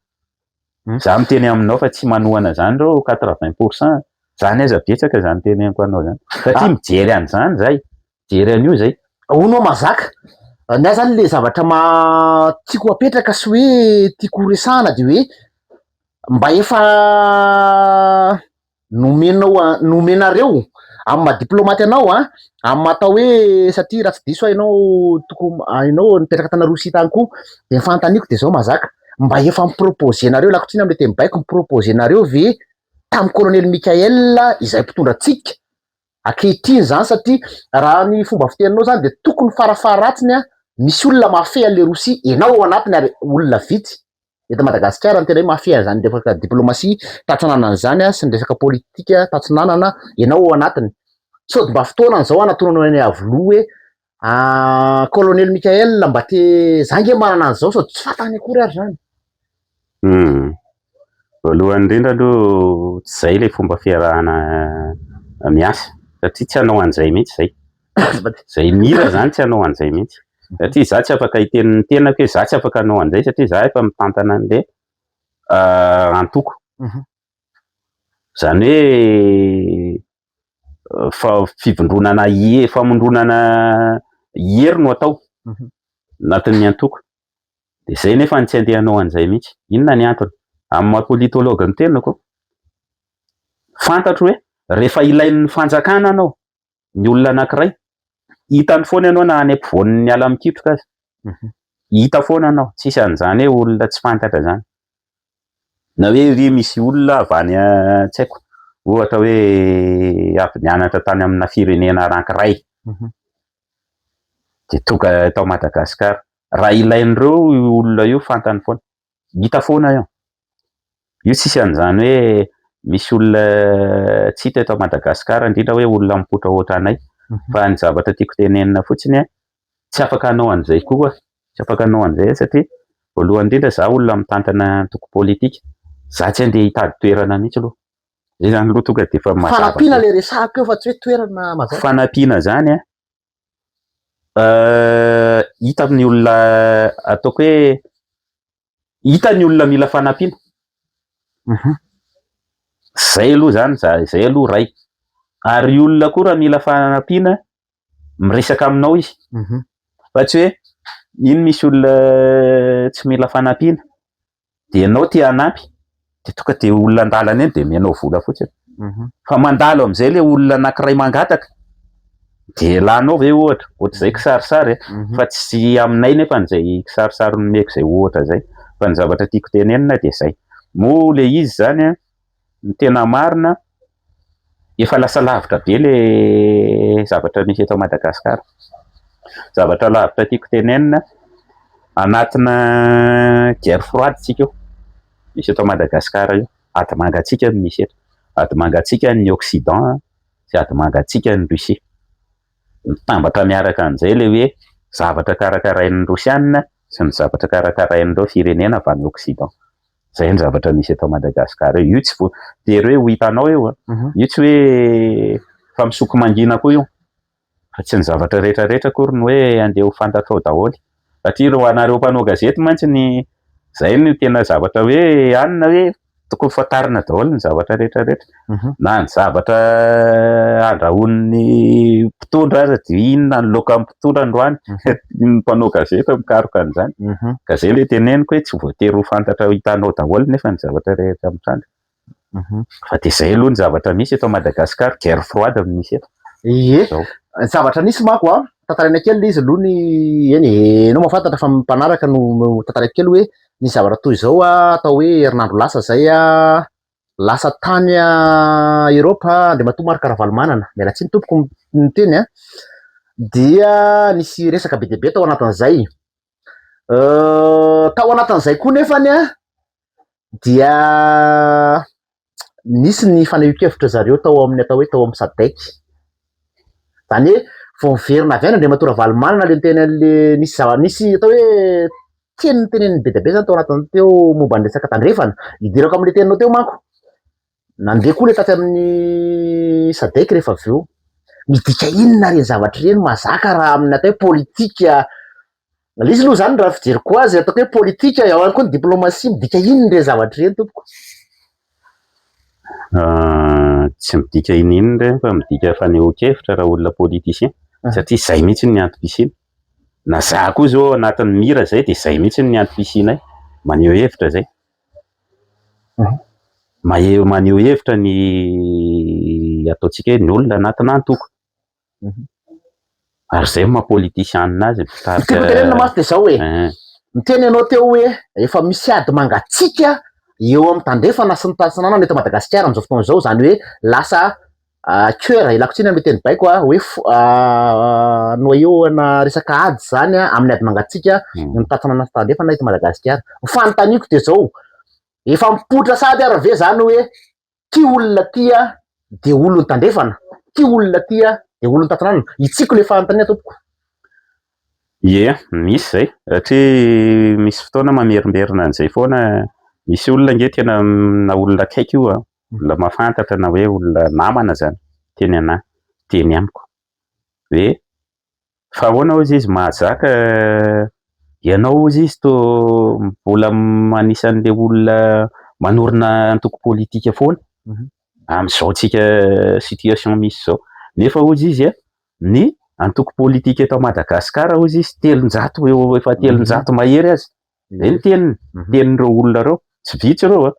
Za miteny aminao fa tsy manohana zany reo 80%, zany aza betsaka zany teneniko anao zany, satria mijery an'izany zay, mijery an'io zay. Hono mazaka, ny ahy zany le zavatra ma tiako apetraka sy hoe tiako resahana de hoe mba efa nomenao nomenareo amin'ny maha diplomate anao a, amin'ny maha atao hoe, satria raha tsy diso aho ianao toko ianao nipetraka tany Rosia tany koa, de ny fanontaniako de zao mazaka, mba efa mi-proposer-nareo, lako tsiny am'le teny baiko, mi-proposer-nareo ve tamin'ny colonel Michael izay mpitondra antsika ankehitriny zany? Satria raha ny fomba fiteninao zany de tokony farafaharatsiny a misy olona mahafehy an'le Rosia ianao ao anatiny, ary olona vitsy eto Madagasikara ny tena hoe mahafehy an'izany resaka diplomatie tatsinanana zany a sy ny resaka politika tatsinanana, ianao ao anatiny. Sao de mba fotoanany zao anatonanao any Iavoloha hoe colonel Michael, mba te za nge manana an'izao, sao tsy fantany akory ary zany? Voalohany indrindra aloha, tsy zay le fomba fiarahana miasa, satria tsy hanao an'izay mihitsy zay. Zay mira zany tsy hanao an'izay mihitsy, satria za tsy afaka hiteny ny tenako hoe za tsy afaka hanao an'izay, satria za efa mitantana an'le antoko. Zany hoe fa fivondronana famondronana hery no atao anatin'ny antoko. De zay nefa tsy andeha hanao an'izay mihitsy. Inona ny antony? Amin'ny maha politologue ny tenako, fantatro hoe rehefa ilain'ny fanjakana anao, ny olona anankiray, hitany foana ianao na any ampovoan'ny ala mikitroka aza. Hita foana anao, tsisy an'izany hoe olona tsy fantatra zany. Na hoe ry misy olona avy any tsy haiko, ohatra hoe avy nianatra tany amina firenena anankiray, de tonga tao Madagasikara. Raha ilain'ireo io olona io, fantany foana, hita foana io. Io tsisy an'izany hoe misy olona tsy hita eto Madagasikara, indrindra hoe olona mipoitra ohatranay. Fa ny zavatra tiako tenenina fotsiny a, tsy afaka hanao an'izay koa, tsy afaka hanao an'izay satria voalohany indrindra za olona mitantana antoko politika, za tsy andeha hitady toerana mihitsy aloha. Zay zany aloha tonga de efa mazava. Fanampiana le resahako eo fa tsy hoe toerana mazava. Fanampiana zany a, hita amin'ny olona, ataoko hoe hita ny olona mila fanampiana. Zay aloha zany, zay aloha ray. Ary olona koa raha mila fanampiana miresaka aminao izy, fa tsy hoe iny misy olona tsy mila fanampiana de ianao te hanampy de tonga de olona an-dalana eny de omenao vola fotsiny. Fa mandalo am'izay le olona anankiray mangataka de lanao ve ohatra, ohatr'izay kisarisary fa tsy aminay nefa n'izay kisarisary nomeko zay ohatra zay, fa ny zavatra tiako tenenina de zay. Moa le izy zany a, ny tena marina efa lasa lavitra be le zavatra misy eto Madagasikara. Zavatra lavitra tiako tenenina, anatina guerre froide tsika io misy eto Madagasikara io, ady mangatsiaka no misy eto, ady mangatsiaka ny Occident sy ady mangatsiaka ny Russie. Mitambatra miaraka an'izay le hoe zavatra karakarain'ny Rosiana sy ny zavatra karakarain'ireo firenena avy any Occident. Zay ny zavatra misy eto Madagasikara io. Io tsy voatery hoe ho hitanao io a. Io tsy hoe fa misoko mangina koa io. Fa tsy ny zavatra rehetra rehetra akory no hoe andeha ho fantatrao daholo. Satria ho anareo mpanao gazety mantsy ny zay no tena zavatra hoe anona hoe tokony fantarina daholo ny zavatra rehetra rehetra. Na ny zavatra andrahoin'ny mpitondra aza dia inona ny laokan'ny mpitondra androany. Ny mpanao gazety mikaroka an'izany. Ka zay le teneniko hoe tsy voatery ho fantatra ho hitanao daholo nefa ny zavatra rehetra mitranga. Fa dia zay aloha ny zavatra misy eto Madagasikara, guerre froide no misy eto. Ie, Zao. ny zavatra nisy manko a, tantaraina kely le izy aloha ny eny e, ianao mahafantatra fa mpanaraka no no tantaraiko kely hoe nisy zavatra toy izao a, atao hoe herinandro lasa zay a, lasa tany Europe Andriamatoa Marc Ravalomanana, miala tsiny tompoko miteny a, dia nisy resaka be dia be tao anatin'izay. Tao anatin'izay koa nefany a, dia nisy ny fanehoan-kevitra zareo tao amin'ny atao hoe tao amin'ny SADC. Izany hoe vao niverina avy any Andriamatoa Ravalomanana le niteny an'le nisy zava nisy atao hoe teny noteneniny be dia be zany tao anatin'ny teo momba ny resaka tandrefana. Idirako amin'le teninao teo manko, nandeha koa le taty amin'ny SADC rehefa avy eo. Midika inona ireny zavatra ireny mahazaka raha amin'ny atao hoe politika? Ilay izy aloha izany raha fijeriko azy ataoko hoe politika, ao ihany koa ny diplomasia, midika inona ireny zavatra ireny tompoko? Tsy midika ininona ireny fa midika fanehoan-kevitra raha olona politicien satria izay mihitsy ny antom-pisiana. Na za koa izao ao anatin'ny mira izay dia izay mihitsy ny antom-pisianay, maneho hevitra izay. Mahe- maneho hevitra ny ataontsika hoe ny olona anatina antoko. Ary izay no maha politisianina azy, Ny tiako tenenina mantsy dia izao hoe, niteny ianao teo hoe efa misy ady mangatsiaka eo amin'ny tandrefana sy ny tatsinanana eto Madagasikara amin'izao fotoana izao, izany hoe lasa cœur, ialako tsiny amin'ny teny baiko a, hoe noyau ana resaka ady izany amin'ny ady mangatsiaka ny tatsinanana sy tandrefana eto Madagasikara. Ny fanontaniako dia izao, efa mipoitra sahady ary ve izany hoe Ty olona ty a de olon'ny tandrefana, ty olona ty a de olon'ny tatsinanana. Hitsiko le fanontaniana tompoko. Ie, misy izay, satria misy fotoana mamerimberina an'izay foana, misy olona ange tena na olona akaiky io an, olona mahafantatra na hoe olona namana izany, miteny an'ahy, miteny amiko hoe Fa ahoana hozy izy mahazaka ianao hozy izy toa mbola anisan'le olona manorina antoko politika foana amin'izao tsika situation misy izao. Nefa hozy izy a, ny antoko politika eto Madagasikara hozy izy 300 eo efa 300 mahery aza. Zay ny teniny, tenin'ireo olona ireo, tsy vitsy ireo a.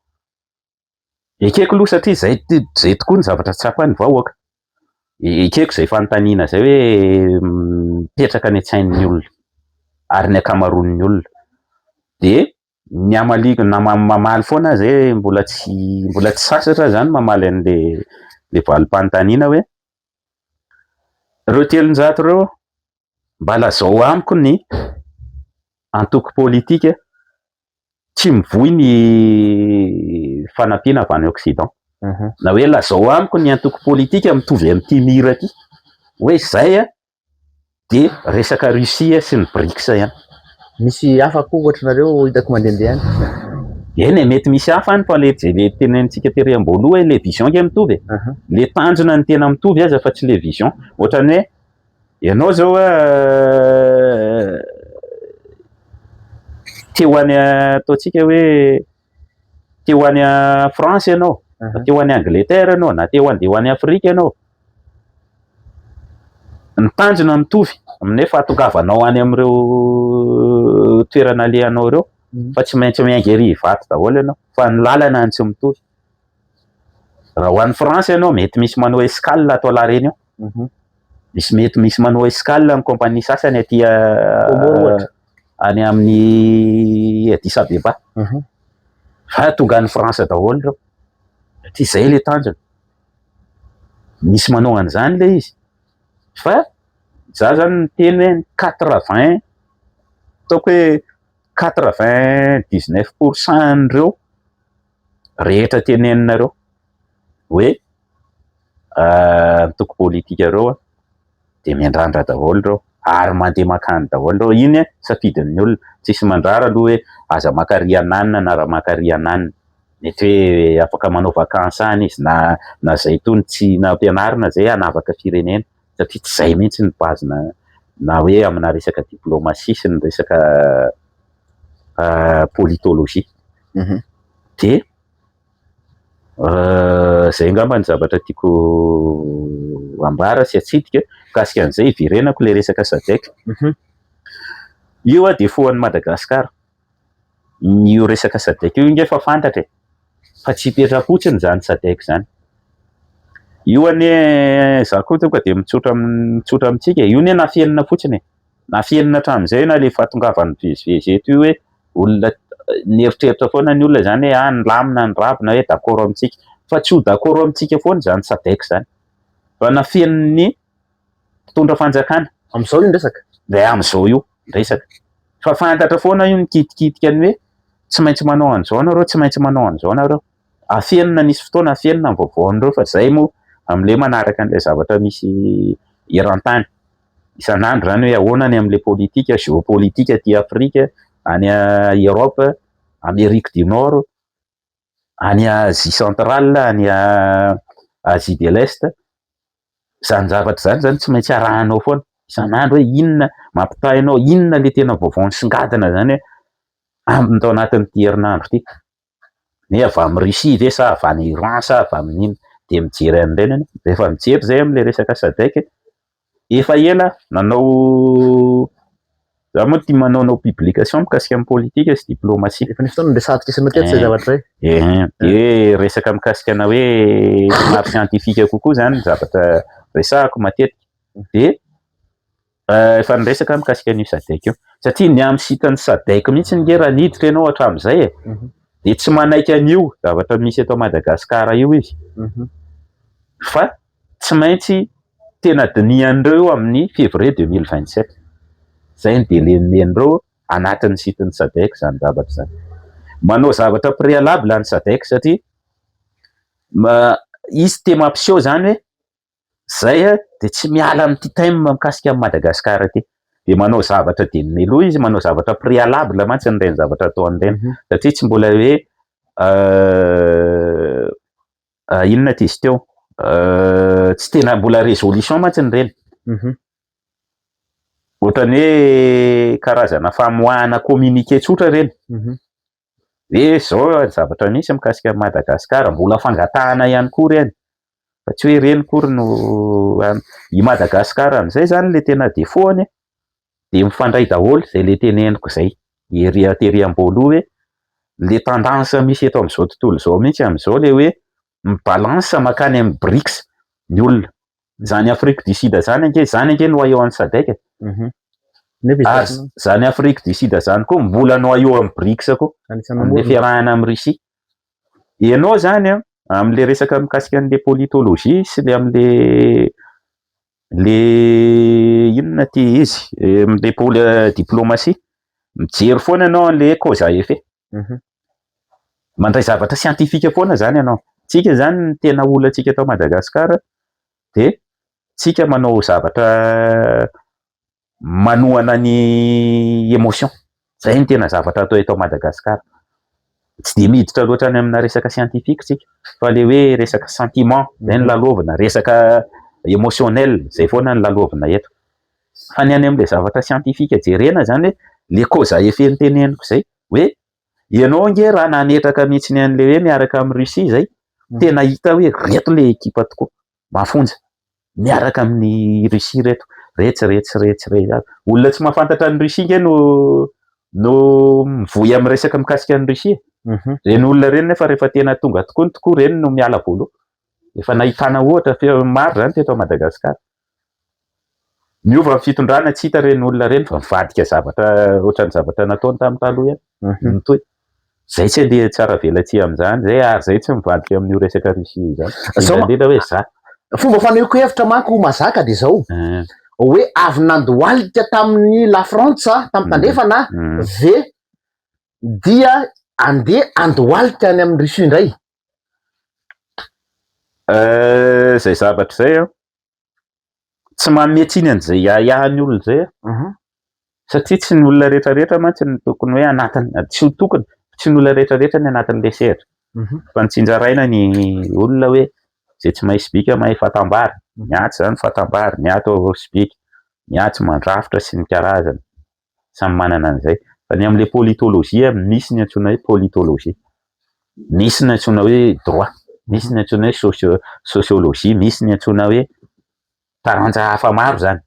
Ekeko aloha satria zay zay tokoa ny zavatra tsapan'ny vahoaka. Ekeko izay fanontaniana izay hoe mipetraka any an-tsain'ny olona ary ny ankamaroan'ny olona. Dia ny hamaliako na mamaly foana aho zay mbola tsy mbola tsy sasatra aho zany mamaly an'le le valim-panontaniana hoe ireo 300 ireo mba lazao amiko ny antoko politika tsy mivoy ny fanampiana avy any Occident. Na hoe lazao amiko ny antoko politika mitovy amin'ity mira ity hoe izay a dia resaka Russie sy ny BRICS ihany. Misy hafa koa ohatranareo hitako mandehandeha any. Eny e, mety misy hafa any fa le le tenenintsika tery am-boalohany hoe le vision nge mitovy e. Le tanjona no tena mitovy aza fa tsy le vision. Ohatran'ny hoe Ianao zao te ho any ataontsika hoe te ho any France ianao, na te ho any Angleterre ianao, na te ho andeha ho any Afrika ianao. Ny tanjona mitovy amin'ny hoe fahatongavanao any amin'ireo toerana alehanao ireo fa tsy maintsy miainga ery Ivato daholo ianao fa ny lalana no tsy mitovy. Raha ho any France ianao mety misy manao escale ato La Réunion. Misy mety misy manao escale amin'ny compagnie sasany aty any amin'ny Addis Abeba. Fa tonga any France daholo ireo. Satria izay ilay tanjona. Misy manao an'izany ilay izy. Fa za zany miteny hoe 80 ataoko hoe 99 % an'ireo rehetra teneninareo hoe antoko politika ireo dia miandrandra daholo ireo. Ary mandeha mankany daholo ireo. Iny safidin'ny olona. Tsisy mandrara aloha hoe aza maka ry ananona na raha maka ry ananona. Mety hoe afaka manao vacances any izy na na zay tony tsy nampianarina zay hanavaka firenena satria tsy zay mihitsy ny base na na hoe amina resaka diplomatie sy ny resaka politologie. De zay angamba ny zavatra tiako ambara sy atsidika mikasika an'izay. Iverenako le resaka SADC. Io a défaut an'i Madagasikara. Io resaka SADC io nge efa fantatra e, fa tsy hipetra-potsiny zany SADC zany. Io anie za koa tonga de mitsotra mitsotra amintsika e, io anie nafenina fotsiny e, nafenina hatramin'izay na le fahatongavan'ny mivezivezy eto io hoe olona nieritreritra foana ny olona zany hoe ah nilamina ny ravina hoe d'accord amintsika, fa tsy ho d'accord amintsika foana zany SADC zany, fa nafenin'ny mpitondra fanjakana. Amin'izao io ny resaka? De amin'izao io ny resaka, fa fantatra foana io nikitikitika ny hoe tsy maintsy manao an'izao nareo, tsy maintsy manao an'izao nareo. Afenina nisy fotoana afenina ny vaovaon'ireo fa zay moa amin'le manaraka an'ilay zavatra misy eran-tany isan'andro zany hoe ahoana ny amin'le politika géopolitique aty Afrika, any Europe, Amérique du Nord, any Asie centrale, any Asie de l'Est. Zany zavatra zany zany tsy maintsy arahanao foana isan'andro hoe inona mampitahy anao, inona le tena vaovao nisongadina zany hoe amin'ny tao anatin'ity herinandro ity. Hoe avy amin'ny Russie ve sa avy any Iran sa avy amin'ino, de mijery an'ireny ianao. Rehefa mijery zay amin'le resaka SADC, efa ela nanao, za moa tia manaonao publication mikasika amin'ny politika sy diplomatie. Efa nisy fotoana niresahantsika sy teto zay zavatra zay. De resaka mikasika ana hoe somary scientifique kokoa zany ny zavatra resahako matetika. De efa niresaka mikasika an'io SADC io. Satria ny amin'ny site-n'ny SADC mihitsy nge raha niditra ianao hatramin'izay e, de tsy manaiky an'io zavatra misy eto Madagasikara io izy. Fa tsy maintsy tena dinihan'ireo io amin'ny février 2027. Zay ny délai nomen'ireo anatin'ny site-n'ny SADC zany zavatra zany. Manao zavatra préalable ny SADC satria izy te mampiseho zany hoe zay a de tsy miala amin'ity thème mikasika amin'i Madagasikara ity. De manao zavatra de mialoha izy manao zavatra préalable mantsy an'ireny zavatra ataon'ireny satria tsy mbola hoe inona ty izy teo, tsy tena mbola résolution mantsy ireny. Ohatran'ny hoe karazana famoahana communiqué tsotra ireny. Hoe zao ny zavatra misy mikasika an'i Madagasikara, mbola fangatahana ihany koa ireny fa tsy hoe ireny akory no i Madagasikara amin'izay zany le tena défaut-ny de mifandray daholo zay le teneniko zay ery tery am-boaloha hoe le tendance misy eto amin'izao tontolo izao mihitsy amin'izao le hoe mi-balance mankany amin'ny BRICS ny olona. Zany Afrique du Sud zany ange, zany ange noyau an'ny SADC. Nefa Ary zany Afrique du Sud zany koa mbola noyau amin'ny BRICS koa, anisan'ny amin'le namorona. fiarahana amin'ny Russie. Ianao zany a, amin'le resaka mikasika an'le politologie sy le amin'le le inona ty izy, amin'le poli- diplomatie, mijery foana ianao an'le cause à effet. Mandray zavatra scientifique foana zany ianao. Tsika zany ny tena olantsika eto Madagasikara de tsika manao zavatra manohana ny émotion. Zay ny tena zavatra atao eto Madagasikara. Tsy de miditra loatra any amina resaka scientifique tsika fa le hoe resaka sentiment zay no lalovina, resaka émotionnel zay foana no lalovina eto. Fa ny any amin'le zavatra scientifique jerena zany hoe le cause à effet noteneniko zay hoe ianao ange raha nametraka mihitsy ny an'le hoe miaraka amin'ny Russie zay, tena hita hoe reto le ekipa tokoa mafonja miaraka amin'ny Russie reto, retsy retsy retsy retsy. Olona tsy mahafantatra ny Russie nge no mivoy amin'ny resaka mikasika ny Russie. Reny olona reny nefa rehefa tena tonga tokoa ny tokoa reny no miala voaloha. Efa nahitana ohatra feo maro zany teto Madagasikara. Miova ny fitondrana tsy hita reny olona reny fa mivadika zavatra ohatran'ny zavatra nataony tamin'ny taloha ihany. Mitohy. Zay tsy andeha tsara velatsihy amin'izany zay ary zay tsy mivadika amin'io resaka Russie io zany. Zao ma- Indrindra hoe za. Fomba fanehoako hevitra manko mazaka de zao hoe avy nandohalika tamin'ny La Frantsa tamin'ny tandrefana ve dia andeha andohalika any amin'ny Russie indray. Zay zavatra zay a. Tsy manome tsiny an'izay ahiahin'ny olona izay aho. Satria tsy ny olona rehetrarehetra mantsy no tokony hoe anatiny, tsy ho tokony, tsy ny olona rehetrarehetra ny anatin'ilay sehatra. Fa nitsinjaraina ny olona hoe izay tsy mahay sobika mahay fatam-bary. Ny atsy izany fatam-bary, ny ato sobika, ny atsy mandrafitra sy ny karazany. Samy manana an'izay. Fa ny amin'ilay politologie, misy ny antsoina hoe politologie. Misy ny antsoina hoe droit, misy ny antsoina hoe socio- sociologie, misy ny antsoina hoe taranja hafa maro izany.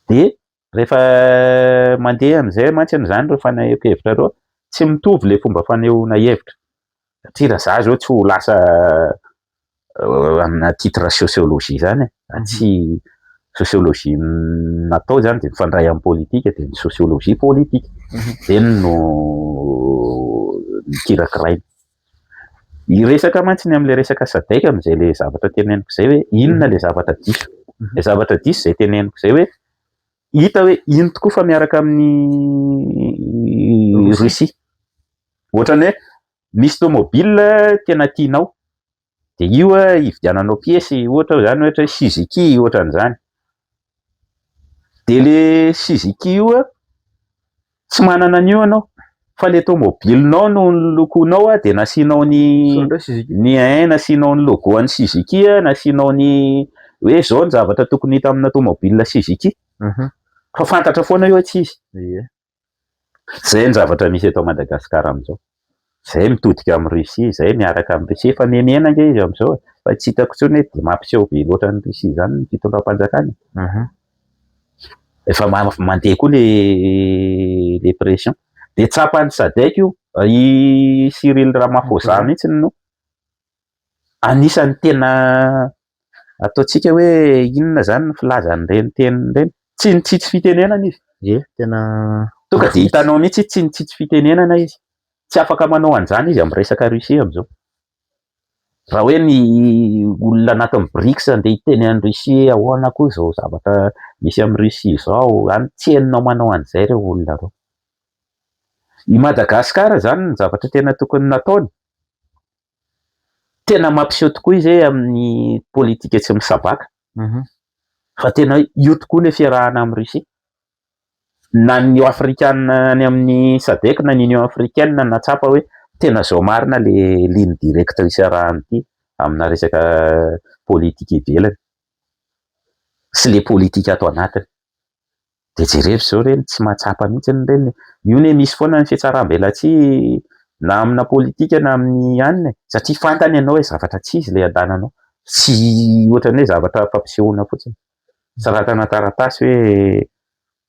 Dia rehefa mandeha amin'izay mantsy amin'izany ireo fanehoan-kevitra ireo, tsy mitovy ilay fomba fanehoana hevitra. Satria raha izaho izao tsy ho lasa amina titre sociologie izany e, tsy sociologie natao izany dia mifandray amin'ny politika dia ny sociologie politique. Ireny no nikirakiraina. Hiresaka mantsy ny amin'ilay resaka SADC amin'izay ilay zavatra teneniko izay hoe inona ilay zavatra diso. Ilay zavatra diso izay teneniko izay hoe hita hoe ino tokoa fa miaraka amin'ny Russie. Ohatran'ny hoe misy tomobile tena tianao dia io hividiananao piesy ohatra izany ohatra hoe Suzuki ohatran'izany. Dia ilay Suzuki io tsy manana an'io ianao fa ilay tomobilinao no nolokoinao dia nasianao ny ny ein nasianao ny logo an'ny Suzuki, nasianao ny hoe izao ny zavatra tokony hita amina tomobile Suzuki. Fa fantatra foana io hoe tsy izy. Izay ny zavatra misy eto Madagasikara amin'izao. Izay mitodika amin'i Russie, izay miaraka amin'i Russie. Efa memena ange izy amin'izao e. Fa tsy hitako intsony hoe dia mampiseho be loatra an'i Russie izany ny fitondram-panjakana e. Efa mandeha koa le pression. Dia tsapan'ny SADC io. I Cyril Ramaphosa mihitsy no anisan'ny tena ataontsika hoe inona izany ny filazan'ireny teny ireny. Tsy nitsitsy fitenenana izy. Ie, tena Tonga dia hitanao mihitsy tsy nitsitsy fitenenana izy. Tsy afaka manao an'izany izy amin'ny resaka Russie amin'izao. Raha hoe ny olona anatin'ny BRICS andeha hiteny an'i Russie ahoana koa izao zavatra misy amin'i Russie izao, any tsy henonao manao an'izay ireo olona ireo. I Madagasikara izany ny zavatra tena tokony nataony, tena mampiseho tokoa izy hoe amin'ny politika tsy misabaka fa tena hoe io tokoa ilay fiarahana amin'i Russie. Na ny Union africaine any amin'ny SADC na ny Union africaine nahatsapa hoe tena izao marina ilay ligne directrice arahan'ity amina resaka politika ivelany sy ilay politika ato anatiny. Dia jereo izao ireny tsy mahatsapa mihitsy ireny. Io anie misy foana ny fihatsaram-belatsihy na amina politika na amin'ny anona e, satria fantany ianao hoe zavatra tsy izy ilay andananao. Tsy ohatran'ny hoe zavatra fampisehoana fotsiny. Soratana taratasy hoe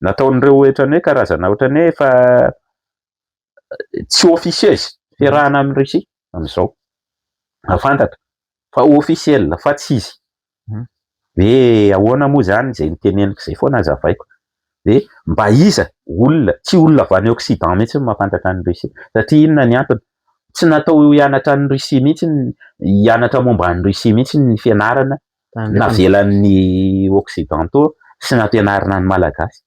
nataon'ireo ohatran'ny hoe karazana ohatran'ny hoe efa tsy officieuse fiarahana amin'i Russie amin'izao. Fantatra fa officiel fa tsy izy. Hoe ahoana moa izany izay noteneniko izay foana hazavaiko. Hoe mba iza olona, tsy olona avy any Occident mihitsy no mahafantatra an'i Russie. Satria inona ny antony? Tsy natao hianatra an'i Russie mihitsy, hianatra momba an'i Russie mihitsy ny fianarana navelan'ny Occidentaux sy nampianarina ny Malagasy.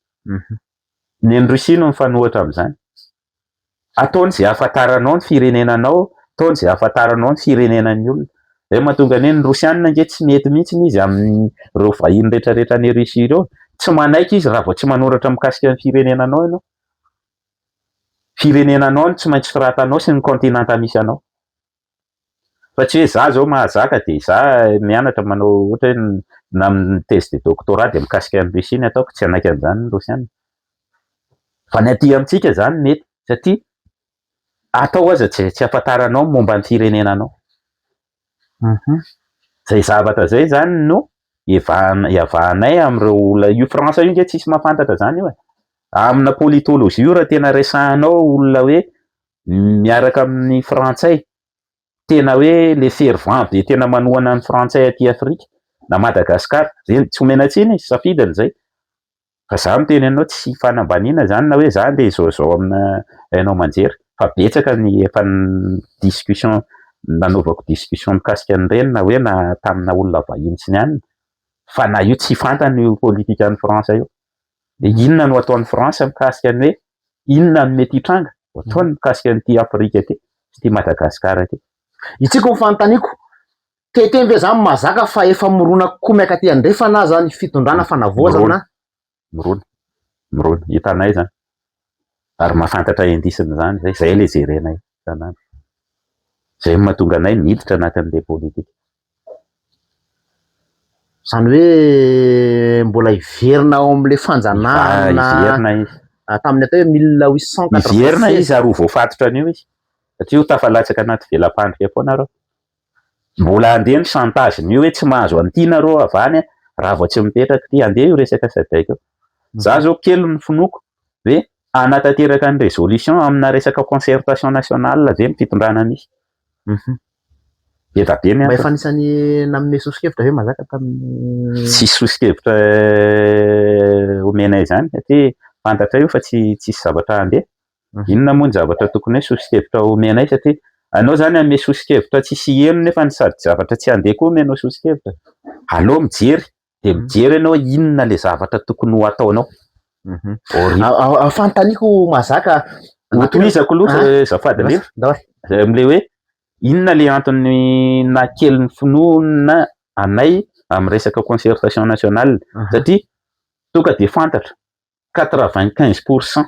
Ny an'i Russie no mifanohitra amin'izany. Ataony izay ahafantaranao ny firenenanao, ataony izay ahafantaranao ny firenenan'ny olona. Izay mahatonga ny hoe ny Rosiana ange tsy mety mihitsy izy amin'ireo vahiny rehetrarehetra any Russie ireo. Tsy manaiky izy raha vao tsy manoratra mikasika ny firenenanao ianao. Firenenanao no tsy maintsy soratanao sy ny kontinanta misy anao. Fa tsy hoe za zao mahazaka dia za mianatra manao ohatra hoe na amin'ny thèse de doctorat dia mikasika an'i Russie ny ataoko, tsy hanaiky an'izany ny Rosiana. Fa ny aty amintsika izany mety satria atao aza tsy tsy ahafantaranao ny momba ny firenenanao. Izay zavatra izay izany no iavahana iavahanay amin'ireo olona io France io ange tsisy mahafantatra izany io e. Amina politologie io raha tena resahanao olona hoe miaraka amin'ny frantsay, tena hoe le fervent be tena manohana ny frantsay aty Afrika na Madagascar, reny tsy omena tsiny izy, safidiny zay, fa za miteny anao tsy fanambaniana zany na hoe za ndeha hizaozao amina haino aman-jery fa betsaka ny efa discussion nanaovako discussion mikasika an'ireny na hoe na tamina olona vahiny sy ny anona fa na io tsy fantany io politikan'i France io, de inona no ataon'i France mikasika ny hoe inona no mety hitranga ataony mikasika an'ity Afrika ity sy ity Madagasikara ity. Itsiko ny fanontaniako. Teteny ve zany mahazaka fa efa mirona kokoa miakaty andrefana aza ny fitondrana fanavaozana? Mirona, mirona, hitanay zany ary mahafantatra indice-n'izany zay, zay le jerenay isan'andro, zay no mahatonga anay miditra anatin'le politika. Zany hoe mbola hiverina ao amin'le fanjanahana Hiverina izy. tamin'ny atao hoe 1896. Hiverina izy ary ho voafatotra an'io izy satria ho tafalatsaka anaty vela-pandrika foana nareo. Mbola handeha ny chantage-n'io hoe tsy mahazo an'ity nareo avy any raha vao tsy mipetraka ity, handeha io resaka SADC io. Za zao kely ny finoako hoe hanatanteraka ny résolution amina resaka concertation nationale ve ny fitondrana misy. Be da be ny Mba antony. efa anisan'ny nanome soso-kevitra ve mazaka tamin'ny Tsisy soso-kevitra omenay izany satria fantatray io fa tsy tsisy zavatra handeha. Inona moa ny zavatra tokony hoe soso-kevitra omenay satria anao zany hanome soso-kevitra tsisy heno nefa ny sady zavatra tsy handeha koa omenao soso-kevitra. Aleo mijery de mijery ianao inona le zavatra tokony ho ataonao. Fanontaniako mazaka. Hotohizako aloha azafady indrindra. Ndao. Am'le hoe inona le antony nahakely ny finoana anay amin'ny resaka concertation nationale satria tonga de fantatra 95%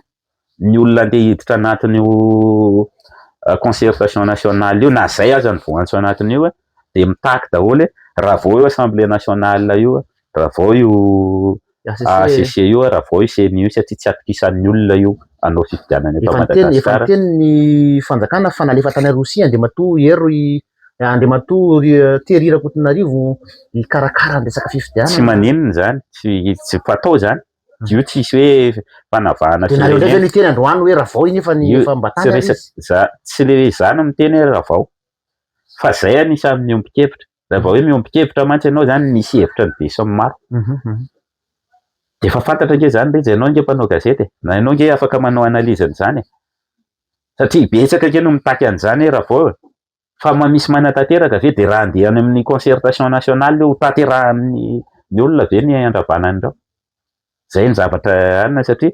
ny olona andeha hiditra anatin'io concertation nationale io, na zay aza ny voantso anatin'io, de mitaky daholo hoe raha vao io assemblée nationale io, raha vao io HCC io, raha vao io CENI io, satria tsy atokisan'ny olona io hanao fifidianana eto Efa niteny efa Madagasikara. niteny ny fanjakana fa nalefa tany Rosia Andriamatoa Hery, Andriamatoa Thierry Rakotonarivo hikarakara ny resaka Tsy fifidianana. maninona zany, tsy fatao zany. Io tsisy hoe fanavahana De nareo indray firenena. ve niteny androany hoe ravao iny efa ny Io efa mba tsy tany ary resaka izy. za tsy le za no miteny hoe ravao fa zay anisan'ny miombon-kevitra. Raha vao hoe miombon-kevitra mantsy ianao zany misy hevitra ny be sy ny maro. De efa fantatra ange zany Rija, ianao ange mpanao gazety e, na ianao ange afaka manao analyse an'izany e. Satria betsaka ange no mitaky an'izany hoe ravao e. Fa misy manatanteraka ve de raha andeha any amin'ny concertation nationale io ho tanterahan'ny ny olona ve ny andravana an'ireo? Zay ny zavatra anina satria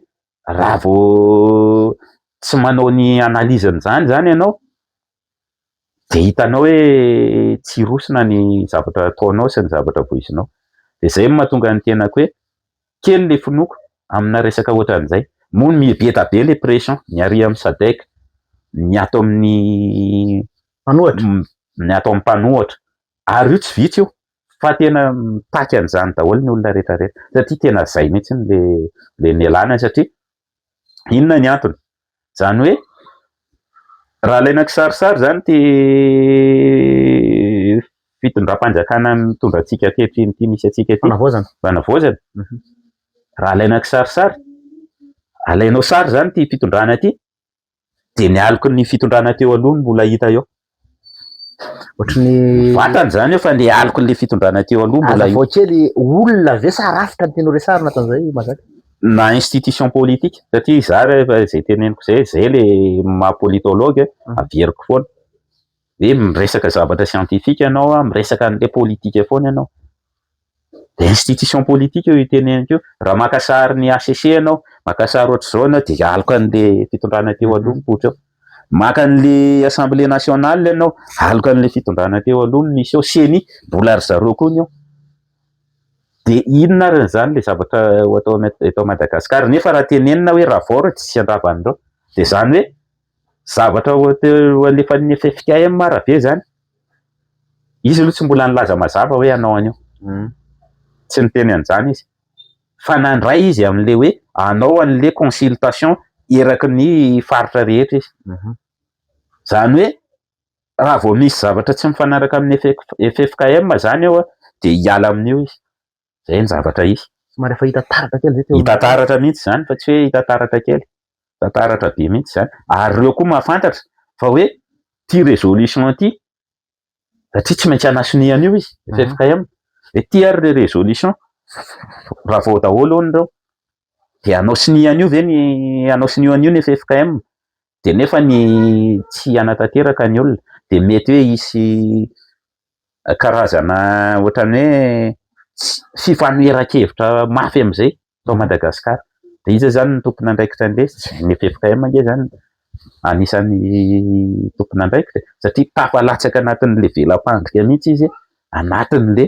raha vao tsy manao ny analyse an'izany zany ianao de hitanao hoe tsy rosina ny zavatra ataonao sy ny zavatra voizinao. De zay no mahatonga ny tenako hoe kely le finoako amina resaka ohatran'izay. Moa be da be le pression ny ary amin'ny SADC, ny ato amin'ny Mpanohatra. Ny ato amin'ny mpanohatra. Ary io tsy vitsy io fa tena mitaky an'izany daholo ny olona rehetrarehetra satria tena zay mihitsy le nialana satria inona ny antony? Zany hoe raha alaina kisarisary zany ty fitondram-panjakana mitondra antsika ankehitriny ity misy antsika ity. Fanavaozana. Fanavaozana. Raha alaina kisarisary, alainao sary zany ty fitondrana ty, de ny aloky ny fitondrana teo aloha no mbola hita eo. Ohatry ny Vatany zany io fa le aloky le fitondrana teo aloha mbola Azavao kely, olona ve sa rafitra ny tianao resahana anatin'izay mazaka? Na institution politique satria za rehefa zay teneniko zay, zay le maha politologue averiko foana hoe miresaka zavatra scientifique ianao a, miresaka an'le politique foana ianao. De institution politique io iteneniko io. Raha maka sary ny HCC ianao, maka sary ohatr'izao ianao de aloka an'le fitondrana teo aloha mipoitra eo. Maka an'le assemblée nationale ianao, aloka an'le fitondrana teo aloha no misy eo. CENI mbola ry zareo koa ny eo. De inona ary zany le zavatra ho atao eto Madagasikara? Nefa raha tenenina hoe ravao reo tsy handrava an'ireo. De zany hoe zavatra ho alefan'ny FFKM raha ve zany? Izy aloha tsy mbola nilaza mazava hoe hanao an'io. Tsy niteny an'izany izy. Fa nandray izy amin'le hoe hanao an'le consultation eraky ny faritra rehetra izy. Zany hoe raha vao misy zavatra tsy mifanaraka amin'ny FFKM zany eo de hiala amin'io izy. Zay ny zavatra izy. Somary efa hita taratra kely zay teo. Hita taratra mihitsy zany fa tsy hoe hita taratra kely. Hita taratra be mihitsy zany. Ary ireo koa mahafantatra fa hoe ty résolution ty satria tsy maintsy hanasonia an'io izy FFKM. Hoe ty ary le résolution raha vao daholo hono ireo. De hanao sonia an'io ve ny hanao sonia an'io ny FFKM? De nefa ny tsy hanatanteraka ny olona. De mety hoe hisy karazana ohatran'ny hoe fifanoheran-kevitra mafy amin'izay tao Madagasikara. De iza zany no tompon'andraikitra an'ilay izy? Ny FFKM ange zany anisan'ny tompon'andraikitra satria tafalatsaka anatin'le vela-pandrika mihitsy izy. anatin'le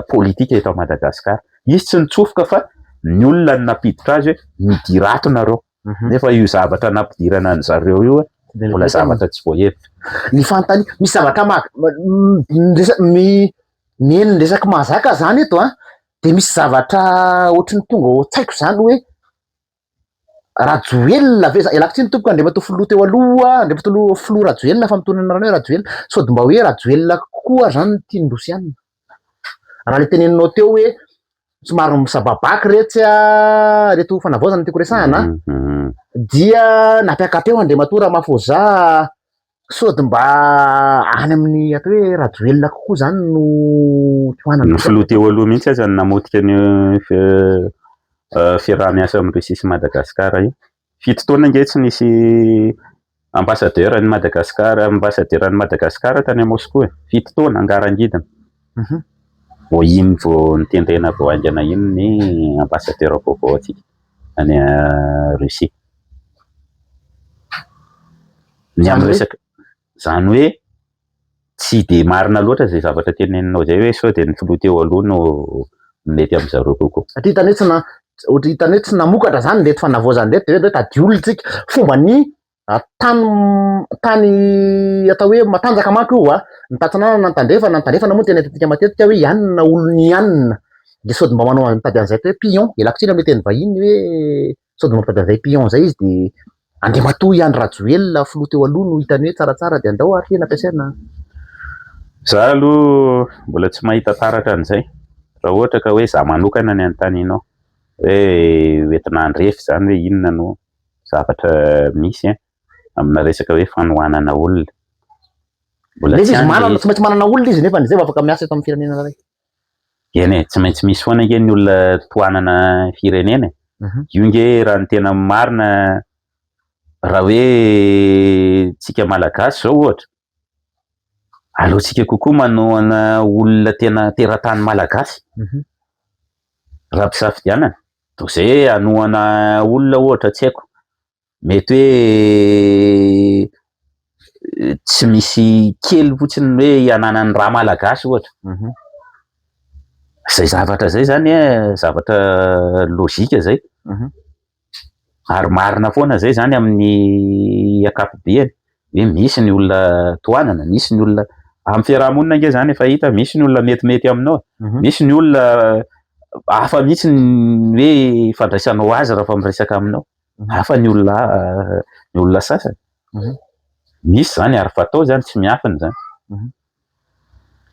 politika eto Madagasikara. Izy tsy nitsofoka fa ny olona no nampiditra azy hoe midira ato nareo. Nefa io zavatra nampidirana an zareo io mbola zavatra tsy voahevitra. Ny fanontaniana, misy zavatra maha, mi, mihaino ny resak'i Mahazaka zany eto an, de misy zavatra ohatry ny tonga ao an-tsaiko zany hoe Rajoelina ve zany, ialako tsiny tompoko Andriamatoa filoha teo aloha, Andriamatoa filoha Rajoelina fa mitondra anarana hoe Rajoelina, sao de mba hoe Rajoelina koa zany no tian'ny Rosiana? Raha le teneninao teo hoe somary misababaky retsy a, reto fanavaozana no tiako resahana an, dia nampiaka-peo Andriamatoa Ramaphosa sao de mba any amin'ny atao hoe Rajoelina kokoa zany no tohanana. Ny filoha teo aloha mihitsy aza no namotika ny fiaraha-miasa amin'ny Russie sy Madagasikara io. 7 taona ange tsy nisy ambassadeur an'i Madagasikara, ambassadeur an'i Madagasikara tany Moscou e. 7 taona angarangidina. Vao iny vao notendrena vao haingana iny ny ambassadeur vaovao antsika any Russie. Ny amin'ny resaka izany hoe tsy dia marina loatra izay zavatra teneninao izay hoe sao dia ny filoha teo aloha no mety amin-dry zareo kokoa. Satria hitanao hoe tsy na- ohatra hitanao hoe tsy namokatra izany ireto fanavaozana ireto dia hoe ndao hitady olona isika. Fomba ny tany tany atao hoe matanjaka manko io a, ny tatsinanana na ny tandrefana, ny tandrefana moa no tena hitantsika matetika hoe i anona olon'i anona, dia sao dia mba manao mitady an'izay atao hoe pion, ialako tsiny amin'ilay teny vahiny hoe sao dia mba mitady an'izay pion izay izy dia Andriamatoa i Andry Rajoelina filoha teo aloha no hitany hoe tsaratsara dia andao ary tena ampiasaina. Za aloha mbola tsy mahita taratra an'izay raha ohatra ka hoe za manokana ny anontanianao hoe hoentina handrefy izany hoe inona no zavatra misy amina resaka hoe fanohanana olona. Mbola Nefa izy manana, tsy maintsy manana olona izy nefa izay vao afaka miasa eto amin'ny firenena iray. Eny e, tsy maintsy misy foana ange ny olona tohanana firenena e. Io nge raha ny tena marina raha hoe tsika malagasy zao ohatra, aleontsika kokoa manohana olona tena teratany malagasy raha ampisafidianana, toy izay hoe hanohana olona ohatra tsy haiko mety hoe tsy misy kely fotsiny ny hoe ananan'ny rà malagasy ohatra, zay zavatra zay zany an zavatra lojika zay, ary marina foana zay zany amin'ny ankapobeny hoe misy ny olona tohanana, misy ny olona amin'ny fiarahamonina ange zany efa hita misy ny olona metimety aminao, misy ny olona hafa mihitsy ny hoe ifandraisanao azy rehefa miresaka aminao. Hafa ny olona ny olona sasany. Misy zany ary fatao zany tsy miafina zany.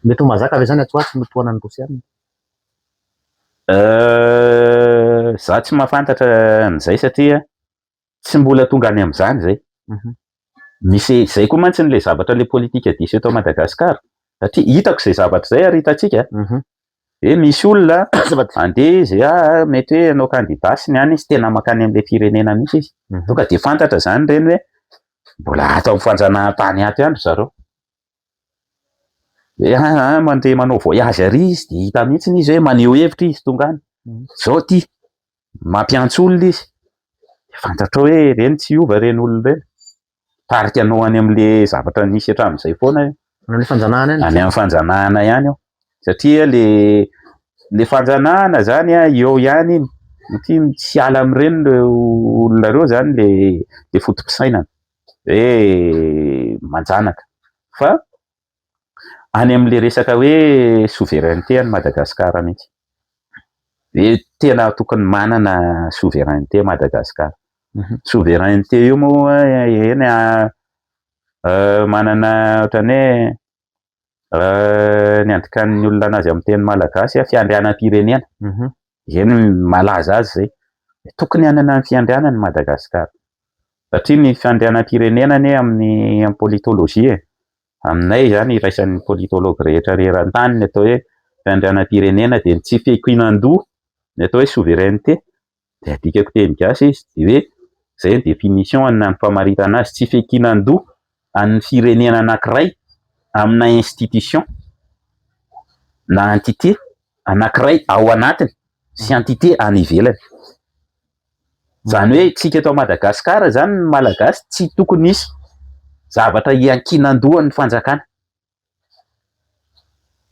Mety ho mahazaka ve zany ato ho ato ny tohanan'ny Rosiana? Za tsy mahafantatra an'izay satria tsy mbola tonga any amin'izany zay. Misy zay koa mantsy le zavatra le politika diso eto Madagasikara satria hitako izay zavatra izay ary hitantsika hoe misy olona andeha izy ah mety hoe hanao candidat sy ny any izy tena mankany amin'ilay firenena mihitsy izy. Tonga dia fantatra izany ireny hoe mbola ato amin'ny fanjanahantany ato ihany ry zareo. Hoe ah mandeha manao voyage ary izy dia hita mihitsy izy hoe maneho hevitra izy tonga any. Zao ity, mampiantso olona izy. Dia fantatrao hoe ireny tsy hiova ireny olona ireny. Mitarika anao any amin'ilay zavatra nisy hatramin'izay foana io. Any amin'ny fanjanahana ihany. Any amin'ny fanjanahana ihany io. Satria le le fanjanahana zany a eo ihany iny. Satria tsy hiala amin'ireny ireo olona ireo zany le le foto-pisainana hoe manjanaka. Fa any amin'le resaka hoe souveraineté an'i Madagasikara mihitsy. Hoe tena tokony manana souveraineté Madagasikara. Souveraineté io moa eny manana ohatran'ny hoe ny andikan'ny olona anazy amin'ny teny malagasy fiandrianam-pirenena. Izay no malaza azy izay. Tokony hanana ny fiandrianany Madagasikara. Satria ny fiandrianam-pirenena anie amin'ny amin'ny politologie e. Aminay izany iraisan'ny politologue rehetra eran-tany ny atao hoe fiandrianam-pirenena dia ny tsy fiankinan-doha, ny atao hoe souveraineté. Dia adikako teny gasy izy dia hoe izay ny définition na ny famaritana azy, tsy fiankinan-doha an'ny firenena anankiray amina institution na entité anankiray ao anatiny sy entité any ivelany. Izany hoe tsika eto Madagasikara izany ny Malagasy tsy tokony hisy zavatra hiankinan-doha ny fanjakana.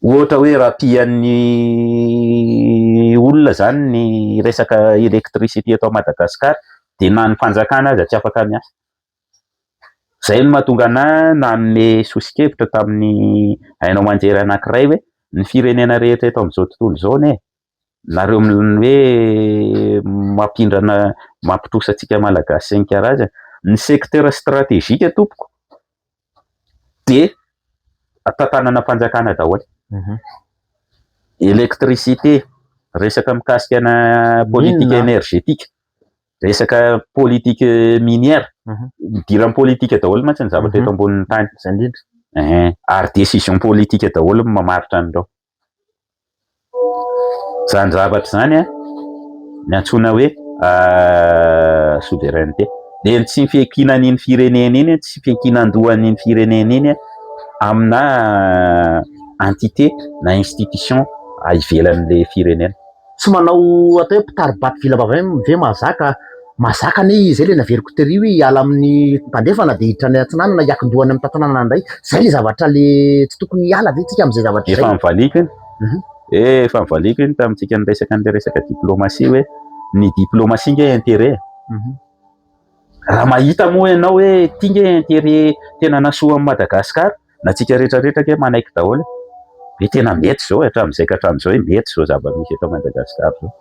Ohatra hoe raha tian'ny olona zany ny resaka électricité eto Madagasikara, de na ny fanjakana aza tsy afaka miasa. Zay no mahatonga anahy nanome soso-kevitra tamin'ny haino aman-jery anankiray hoe ny firenena rehetra eto amin'izao tontolo izao anie, nareo hoe mampindrana, mampitrosa antsika Malagasy sy ny karazany, ny secteur stratégique tompoko de tantanana fanjakana daholo. Électricité, resaka mikasika na politique énergétique, resaka politique minière, midiran'ny politique daholo mantsy ny zavatra eto ambonin'ny tany. Zay indrindra. Ary décision politique daholo no mamaritra an'ireo. Zany zavatra zany a, ny antsoina hoe souveraineté. De ny tsy fiankinan'iny firenena iny, tsy fiankinan-dohan'iny firenena iny amina entité na institution ivelan'le firenena. Tsy manao atao hoe mpitari-bato vila-bava ve mahazaka mahazaka anie izy zay le naveriko tery hoe hiala amin'ny tandrefana de hiditra any atsinanana, hiakin-dohany amin'ny tatsinanana indray. Zay le zavatra le tsy tokony hiala ve tsika amin'izay zavatra Efa zay? nivaliko iny. Efa nivaliko iny tamintsika niresaka an'le resaka diplomatie hoe ny diplomatie nge intérêt. Raha mahita moa ianao hoe ty nge intérêt tena nasoa amin'i Madagasikara, na tsika rehetrarehetra ke manaiky daholo hoe tena mety zao hatramin'izay ka hatramin'izao, hoe mety zao zava-misy eto Madagasikara zao.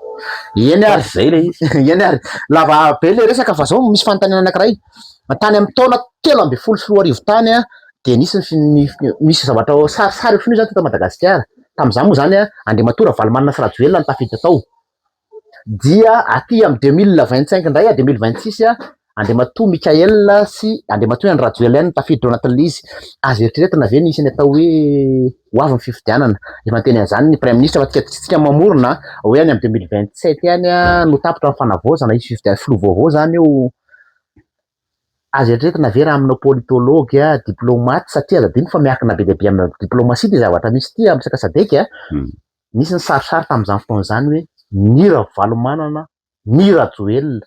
Eny ary. Zay le izy. Eny ary, lava be le resaka, fa zao misy fanontaniana anankiray. Tany amin'ny taona 2013 tany a, de nisy ny misy zavatra sarisary ohatran'io zany teto Madagasikara. Tamin'izany moa zany a, Andriamatoa Ravalomanana sy Rajoelina no tafiditra tao. Dia aty amin'ny 2025 indray a, 2026 a, Andriamatoa Mikael sy Andriamatoa Andry Rajoelina ihany no tafiditra ao anatin'ilay izy. Azo eritreretina ve nisy ny atao hoe ho avy ny fifidianana? Efa niteny an'izany ny Premier ministre fa tsika mamorona hoe any amin'ny 2027 ihany a no tapitra ny fanavaozana, hisy fifidianana filoha vaovao zany io. Azo eritreretina ve raha aminao politologue, diplomate, satria aza adino fa miankina be dia be amin'ny diplomatie ty zavatra misy ty amin'ny resaka SADC a. Nisy ny sarisary tamin'izany fotoana izany hoe ny Ravalomanana, ny Rajoelina,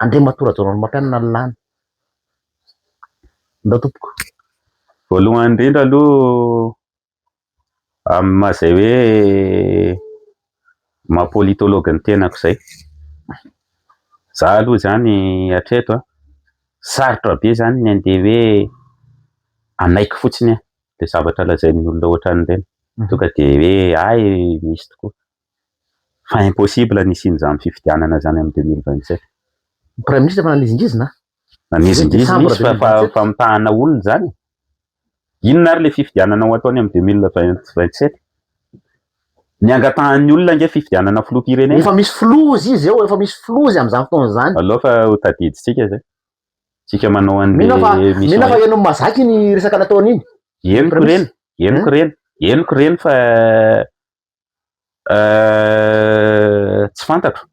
Andriamatoa Rajaonarimampianina ny lany. Ndao tompoko. Voalohany indrindra aloha, amin'ny maha izay hoe maha politologue ny tenako izay, za aloha zany hatreto a, sarotra be zany ny andeha hoe hanaiky fotsiny aho le zavatra lazain'ny olona ohatran'ireny. Tonga de hoe ay misy tokoa. Fa impossible ny hisian'izany fifidianana zany amin'ny 2027. Ny Premier ministre efa nanizingizina. Nanizingizina izy fa 2027. Famitahana olona zany. Inona ary le fifidianana ho ataony amin'ny 2027? Ny angatahan'ny olona ange fifidianana filoham-pirenena. Efa misy filoha izy eo, efa misy filoha izy amin'izany fotoana izany. Aleo fa ho tadidintsika zay. Tsika manao an'le Mino fa mission. Mino fa ianao mazaky iny resaka nataony iny. Henoko reny, henoko reny, henoko reny, fa tsy fantatro.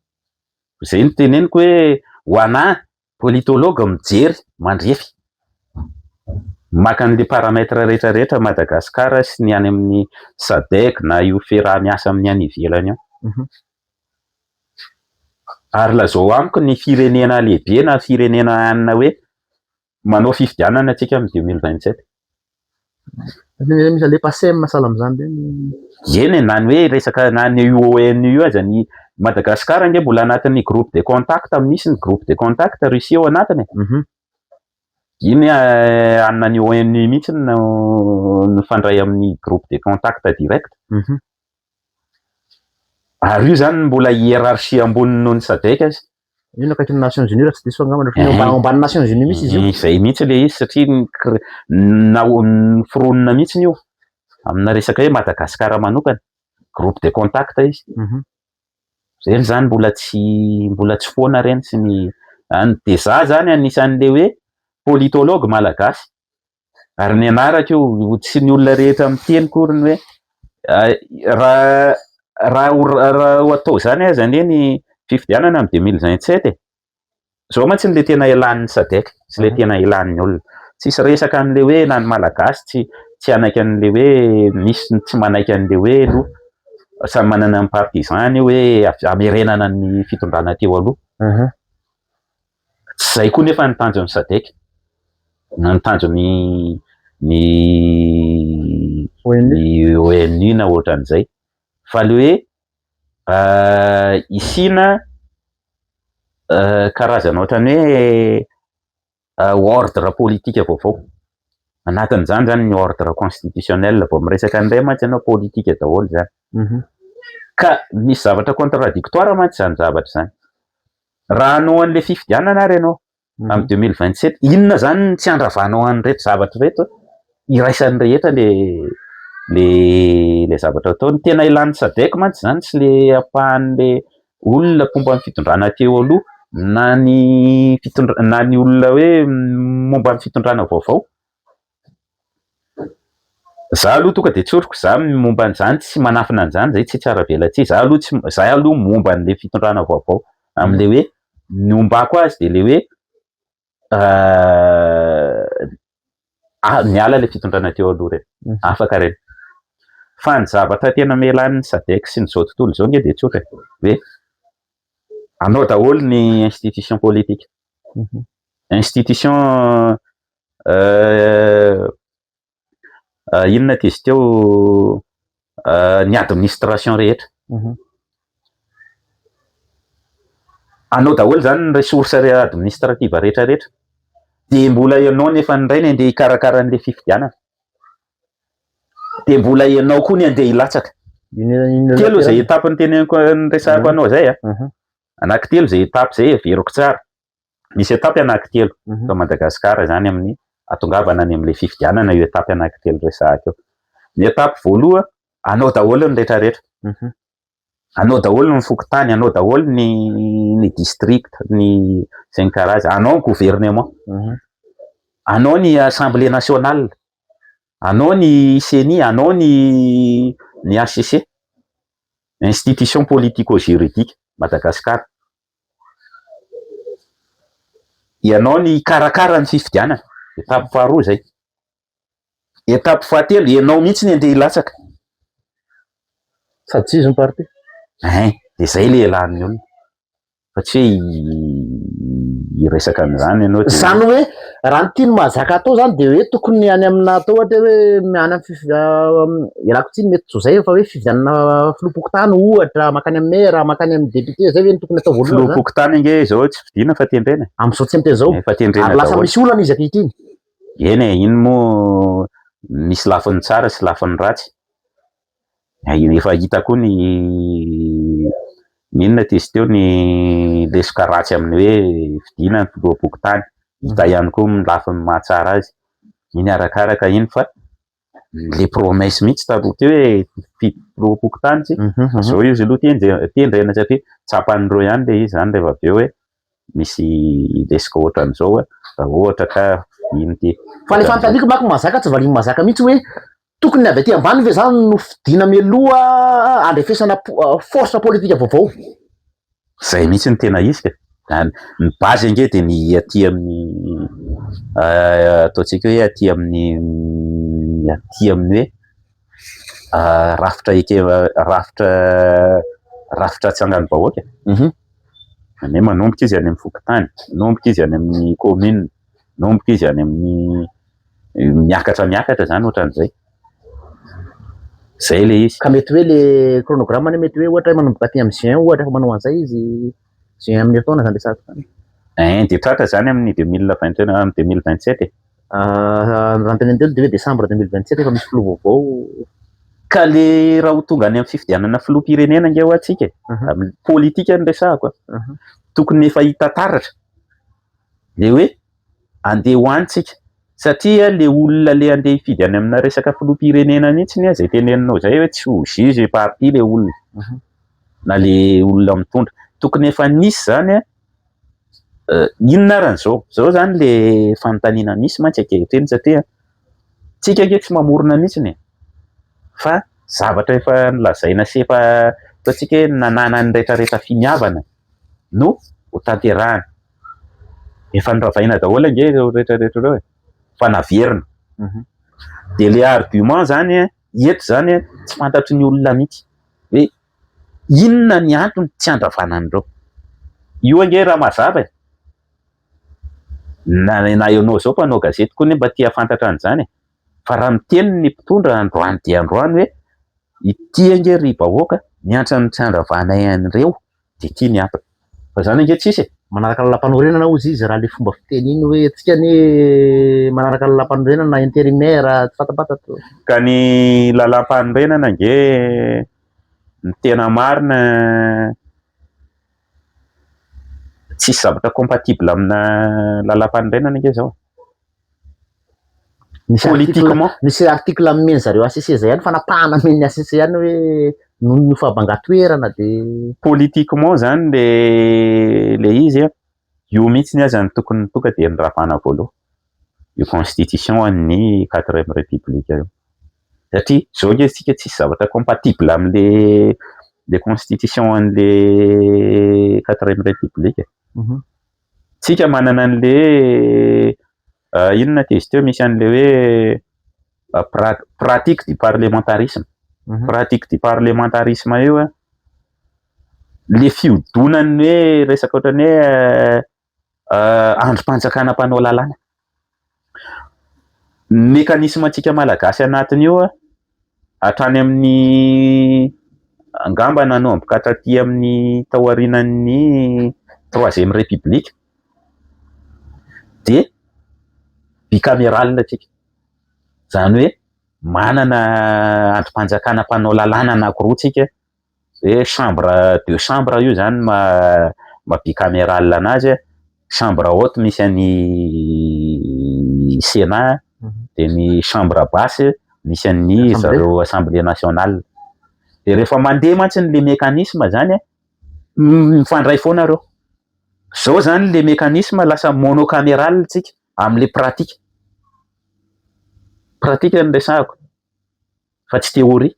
Zay no teneniko hoe ho anahy politologue mijery, mandrefy. Maka an'le paramètre rehetrarehetra Madagasikara sy ny any amin'ny SADC na io fiaraha-miasa amin'ny any ivelany ao. Ary lazao amiko ny firenena lehibe na firenena anina hoe manao fifidianana antsika amin'ny 2027. Misy ale PACEM sahala amin'izany reny. Eny e, na ny hoe resaka na ny ONU io aza, ny Madagasikara ange mbola anatin'ny groupe de contact, misy ny groupe de contact Russie ao anatiny. Iny anina ny ONU mihitsy no nifandray amin'ny groupe de contact direct. Ary io zany mbola hiérarchie ambony noho ny SADC azy. Io no akaiky ny Nations Unies raha tsy diso angamba, ao ambany Nations Unies mihitsy izy io. Zay mihitsy le izy, satria na noforonina mihitsy io amina resaka hoe Madagasikara manokana, groupe de contact izy. Reny zany mbola tsy foana reny sy ny any. De za zany anisan'le hoe politologue malagasy ary ny anarako io, tsy ny olona rehetra miteny kory ny hoe raha ho atao zany aza anie ny fifidianana amin'ny 2027 e. Zao mantsy le tena ilan'ny SADC sy le tena ilan'ny olona. Tsisy resaka an'le hoe na ny Malagasy tsy hanaiky an'le hoe misy ny tsy manaiky an'le hoe aloha samy manana ny partisan io hoe amerenana ny fitondrana teo aloha. Tsy zay koa nefa ny tanjon'ny SADC na ny tanjon'ny ny Ny ONU na ohatran'izay fa le hoe isiana karazana ohatran'ny hoe ordre politique vaovao. Anatin'izany zany ny ordre constitutionnel, vao miresaka an'ireny mantsy ianao politique daholo zany. Ka misy zavatra contradictoire mantsy izany zavatra izany. Raha hanao an'ilay fifidianana ary ianao amin'ny 2027, inona zany no tsy handravanao an'ireto zavatra ireto iraisan'ny rehetra le le le zavatra atao. Ny tena ilan'ny SADC mantsy zany sy le ampahan'le olona mpomba ny fitondrana teo aloha na ny fitondra na ny olona hoe momba ny fitondrana vaovao. Za aloha tonga de tsoriko, za momba an'izany tsy manafina an'izany zay tsy tsara velatsihy, za aloha tsy za aloha momba an'le fitondrana vaovao am'le hoe ny ombako azy de le hoe niala le fitondrana teo aloha reny, afaka reny. Fa ny zavatra tena melan'ny SADC sy ny zao tontolo izao nge de tsotra e, hoe anao daholo ny institution politique, institution inona ty izy teo, ny administration rehetra. Anao daholo zany ny ressource administrative rehetra rehetra. De mbola ianao nefa indray ny andeha hikarakara an'le fifidianana. De mbola ianao koa ny andeha hilatsaka. Telo zay étape niteneniko niresahako anao zay a. Anankitelo zay étape zay heveriko tsara. Misy étape anankitelo eto Madagasikara zany amin'ny atongavana any amin'ilay fifidianana io étape anankitelo resahako io. Ny étape voaloha, anao daholo ny rehetra rehetra. Anao daholo ny fokontany, anao daholo ny ny district, ny sy ny karazany, anao ny gouvernement, anao ny assemblée nationale, anao ny CENI, anao ny ny HCC, institution politico-juridique Madagascar. Ianao ny hikarakara ny fifidianana, étape faharoa zay. Étape fahatelo, ianao mihitsy ny andeha hilatsaka. Sady tsy izy ny parti. Ein, de zay le ialàn'ny olona. Fa tsy hoe hiresaka an'izany ianao de. Zany hoe raha ny tiany mahazaka atao zany de hoe tokony any amina atao ohatra hoe any amin'ny fif- ialako tsiny mety tsy ho zay fa hoe fifidianana filoham-pokontany ohatra, mankany amin'ny maire, mankany amin'ny député, zay ve no tokony atao voalohany zany? Filoham-pokontany ange izao tsy fidiana fa tendrena e. Amin'izao tsy miteny izao. Efa tendrena Ary lasa daholo. misy olana izy ankehitriny. Eny e, iny moa misy lafiny tsara sy lafiny ratsy. Efa hita koa ny inona ty izy teo ny lesoka ratsy amin'ny hoe fidiana ny filoham-pokontany. Hita ihany koa ny lafiny mahatsara azy. Iny arakaraka iny fa le promesse mihitsy taloha teo hoe hifidy filoham-pokontany tsika. Zao izy aloha tendrena satria tsapan'ireo ihany le izy zany rehefa avy eo hoe misy lesoka ohatran'izao raha ohatra ka ino ty. Fa le fanontaniako manko mahazaka tsy valian'ny mahazaka mihitsy hoe tokony ny avy aty ambany ve zany no fidiana mialoha andrefesana force politique vaovao? Zay mihitsy no tena izy ka. Ny base ange dia ny aty amin'ny ataontsika hoe aty amin'ny aty amin'ny hoe rafitra eke rafitra rafitra atsangan'ny vahoaka. Izany hoe manomboka izy any amin'ny fokontany, manomboka izy any amin'ny commune, manomboka izy any amin'ny miakatra miakatra zany ohatran'izay. Zay le izy. Ka mety hoe le chronogramme anie mety hoe ohatra hoe manomboka aty amin'ny juin ohatra efa manao an'izay izy, juin amin'ny herintaona zany resahako zany. Ein, dia tratra zany amin'ny 2021, amin'ny 2027 e. Raha ny teneniny teo dia hoe décembre 2027 efa misy filoha vaovao. Ka le raha ho tonga any amin'ny fifidianana filoham-pirenena ange hoa tsika e, amin'ny politika no resahako a, tokony efa hita taratra le hoe andeha ho any tsika satria le olona le andeha hifidy any amina resaka filoham-pirenena mihitsy anie zay teneninao zay hoe tsy ho juge parti le olona na le olona mitondra, tokony efa nisy zany a, inona ary an'izao, zao zany le fanontaniana misy mantsy ankehitriny satria tsika ange tsy mamorona mihitsiny e, fa zavatra efa nolazaina sy efa ataontsika hoe nananan'ny rehetrarehetra finiavana no ho tanterahana. Efa noravaina daholo ange ireo rehetrarehetra ireo e, fa naverina. Dia le argument zany eto zany tsy fantatry ny olona mihitsy hoe inona ny antony tsy handravana an'ireo. Io ange raha mazava e, na na ianao zao mpanao gazety koa anie mba te hahafantatra an'izany e. Fa raha miteny ny mpitondra androany dia androany hoe ity ange ry vahoaka ny antran'ny tsy handravanay an'ireo dia ity ny antony. Fa zany ange tsisy e. Manaraka lalàmpanorenana hozy izy raha le fomba fiteny iny hoe tsika anie manaraka lalàmpanorenana intérimaire tsy fantapantatro. Ka ny lalàmpanorenana ange ny tena marina tsisy zavatra compatible amina lalàmpanorenana ange zao. Misy article Politiquement. misy article ameny zareo HCC zay ihany, fanapahana amen'ny HCC ihany hoe noho ny fahabanga-toerana de Politiquement zany le izy a, io mihitsy aza no tokony tonga dia niravana voalohany. Io constitution an'ny quatrième république io. Satria zao ange tsika tsisy zavatra compatible am'le le constitution an'le quatrième république. Tsika manana an'le inona ty izy teo misy an'le hoe pratique du parlementarisme. Pratique du parlementarisme io a, le fihodonan'ny hoe resaka ohatran'ny hoe andrim-panjakana mpanao lalàna. Ny mécanisme antsika malagasy anatiny io a, hatrany amin'ny angamba nanomboka taty amin'ny taorianan'ny troisième république de bicaméral tsika. Zany hoe manana andrim-panjakana mpanao lalàna anankiroa tsika hoe chambre, deux chambres io zany maha bicaméral anazy a, chambre haute misy an'ny Sénat de ny chambre basse misy an'ny Assemblée. zareo Assemblée nationale. De rehefa mandeha mantsy le mécanisme zany a, mifandray foana reo. Zao zany le mécanisme lasa monocaméral tsika am'le pratique. Pratique no resahako fa tsy théorie.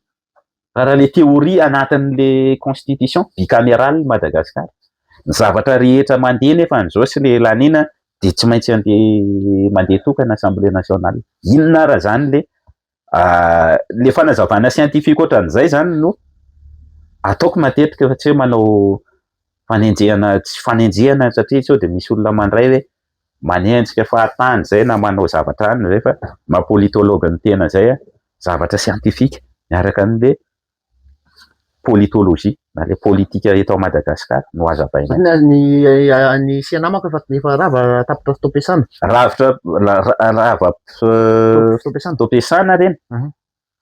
Fa raha le théorie anatin'le constitution bicaméral Madagasikara. Ny zavatra rehetra mandeha nefa an'izao sy le lanina de tsy maintsy andeha mandeha tokana Assemblée nationale. Inona raha zany le fanazavana scientifique ohatran'izay zany no ataoko matetika fa tsy hoe manao fanenjehana, tsy fanenjehana satria sao de misy olona mandray hoe manenjika fahatany zay na manao zavatra any zay fa maha politologue ny tena zay a, zavatra scientifique miaraka an'le politologie na le politika eto Madagasikara no hazavaina. Ny Sénat manko efa rava tapitra fotoam-piasana. Ravitra rava Fotoam-piasana. fotoam-piasana reny.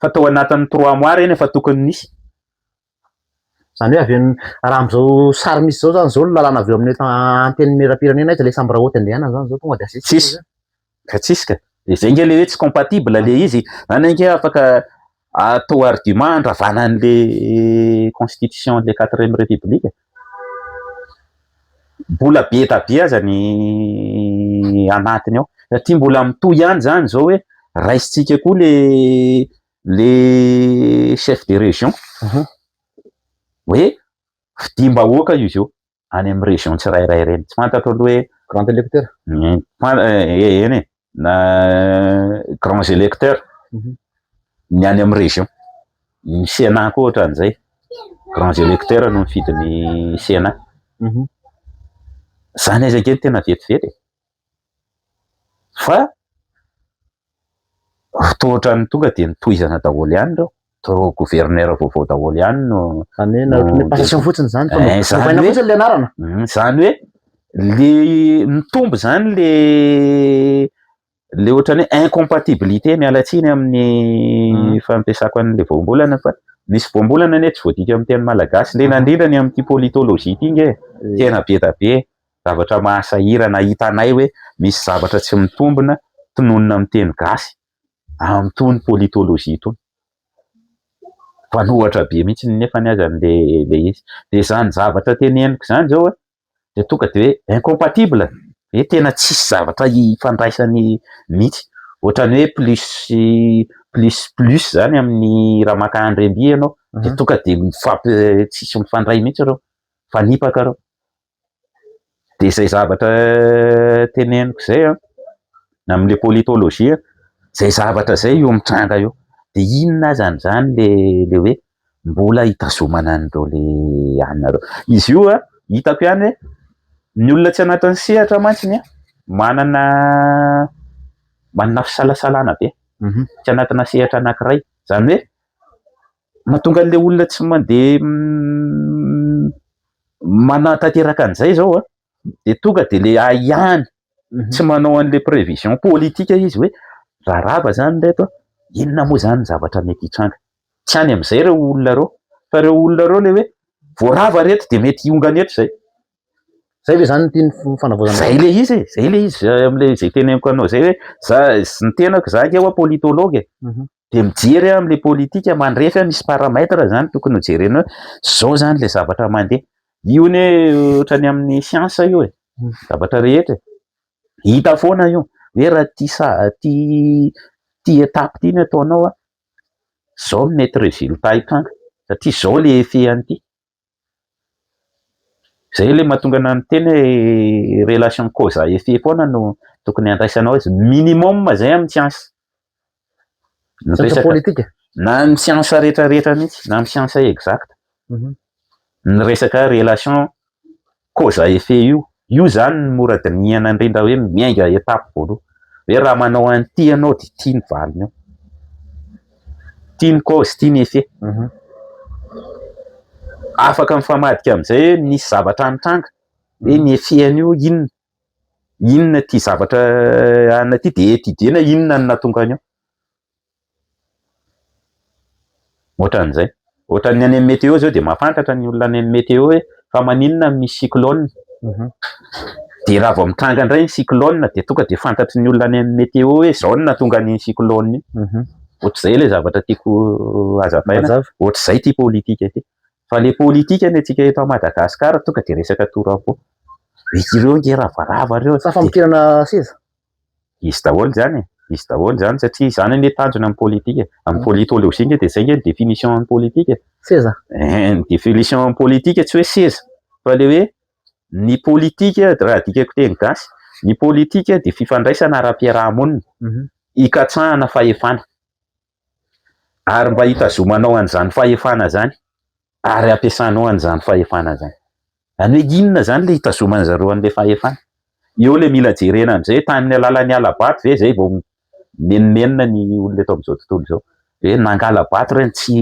Fa tao anatin'ny 3 mois reny efa tokony nisy. Zany hoe avy eo raha am'izao sary misy zao zany zao ny lalàna avy eo amin'ny antenimieram-pirenena aiza le chambre haute andehanana zany zao tonga de asesy. Tsisy. Ka tsisy ka. De zay nge le hoe tsy compatible le izy. Zany ange afaka atao argument andravana an'le constitution le quatrième république. Mbola be da be aza ny anatiny ao. Satria mbola mitohy ihany zany zao hoe raisitsika koa le chef de région. Hoe fidim-bahoaka io zao any amin'ny région tsirairay reny. Tsy fantatro aloha hoe Grand électeur. Eny e, na grands électeurs ny any amin'ny région. Ny Sénat koa ohatran'izay. Grands électeurs no mifidy ny Sénat. Zany aza ange no tena vetivety e. Fa toa ohatran'ny tonga de nitohizana daholo ihany reo. Toa gouverneur vaovao daholo ihany no Zany hoe na ohatran'ny hoe passation fotsiny zany fa Zany novaina hoe fotsiny le anarana. Zany hoe le mitombo zany le ohatran'ny hoe incompatibilité, miala tsiny amin'ny fampiasako an'le voambolana fa misy voambolana anie tsy voadika amin'ny teny malagasy indrindra indrindra ny amin'ity politologie ity nge tena be da be zavatra mahasahirana hitanay hoe misy zavatra tsy mitombina tononina amin'ny teny gasy amin'itony politologie itony. Mpanohatra be mihitsy nefa aza le izy. De zany zavatra teneniko zany zao a, de tonga de hoe incompatible, hoe tena tsisy zavatra ifandraisany mihitsy. Ohatran'ny hoe plus plus plus zany amin'ny raha maka andremby ianao de tonga de mifampi tsisy mifandray mihitsy reo, mifanipaka reo. De zay zavatra teneniko zay a, amin'le politologie, zay zavatra zay io mitranga io. De inona azany zany le hoe mbola hitazomana an'ireo le anina reo. Izy io a, hitako ihany hoe ny olona tsy anatin'ny sehatra mantsiny a, manana fisalasalana be. Tsy anatina sehatra anankiray. Izany hoe mahatonga an'ilay olona tsy mandeha manatanteraka an'izay izao an, dia tonga dia ilay ahiahiny, tsy manao an'ilay prévision politique izy hoe raha rava izany ireto an, inona moa izany ny zavatra mety hitranga. Tsy any amin'izay ireo olona ireo, fa ireo olona ireo ilay hoe vao rava ireto dia mety hiongana eto izay. Zay ve zany ny tian'ny fanavaozana? Zay le izy e, zay le izy amle zay teneniko anao zay hoe za ny tenako za ange hoa politologue e, de mijery aho amle politika mandrefy aho misy paramètre zany tokony ho jerena hoe zao zany le zavatra mandeha, io anie ohatrany amin'ny siansa io e, zavatra rehetra e, hita foana io hoe raha ty sa ty ty étape ty ny ataonao an, zao no mety résultat hitranga satria zao le effet an'ity. Zay le mahatonga anah miteny hoe relation cause à effet foana no tokony handraisanao azy, minimum zay amin'ny siansa. Ny Siansa resaka politika? na ny siansa rehetrarehetra mihitsy, na amin'ny siansa exacte. Ny resaka relation cause à effet io, io zany no mora dinihana indrindra hoe miainga étape voalohany, hoe raha manao an'ity ianao de ity ny valiny eo. Ity ny cause, ity ny effet. Afaka mifamadika amin'izay hoe nisy zavatra nitranga, hoe ny effet an'io inona, inona ity zavatra anona ity de étudier-na inona no nahatonga an'io. Ohatran'izay. Ohatran'ny any amin'ny météo zao dia mahafantatra ny olona any amin'ny météo hoe fa maninona no misy cyclone. Dia raha vao mitranga indray ny cyclone dia tonga dia fantatry ny olona any amin'ny météo hoe izao no nahatonga an'iny cyclone iny. Ohatr'izay ilay zavatra tiako hazavaina. Ohatr'izay ity politika ity. Fa ilay politika ny antsika eto Madagasikara tonga dia resaka tora-po. Ireo ange ravarava ireo. Sa famokirana seza? Izy daholo izany e, izy daholo izany satria izany anie tanjona amin'ny politika e, amin'ny politologie nge dia izay nge ny définition amin'ny politika e. Seza. Ein, ny définition amin'ny politika tsy hoe seza fa le hoe ny politika raha adikako teny gasy, ny politika dia fifandraisana ara-piaraha-monina ikatsahana fahefana ary mba hitazomanao an'izany fahefana izany ary ampiasanao an'izany fahefana izany. Izany hoe inona izany ilay hitazoman'ny zareo an'ilay fahefana? Eo ilay mila jerena amin'izay hoe tamin'ny alalan'ny hala-bato ve izay vao mimenomenona ny olona eto amin'izao tontolo izao? Hoe nangala-bato ireny, tsy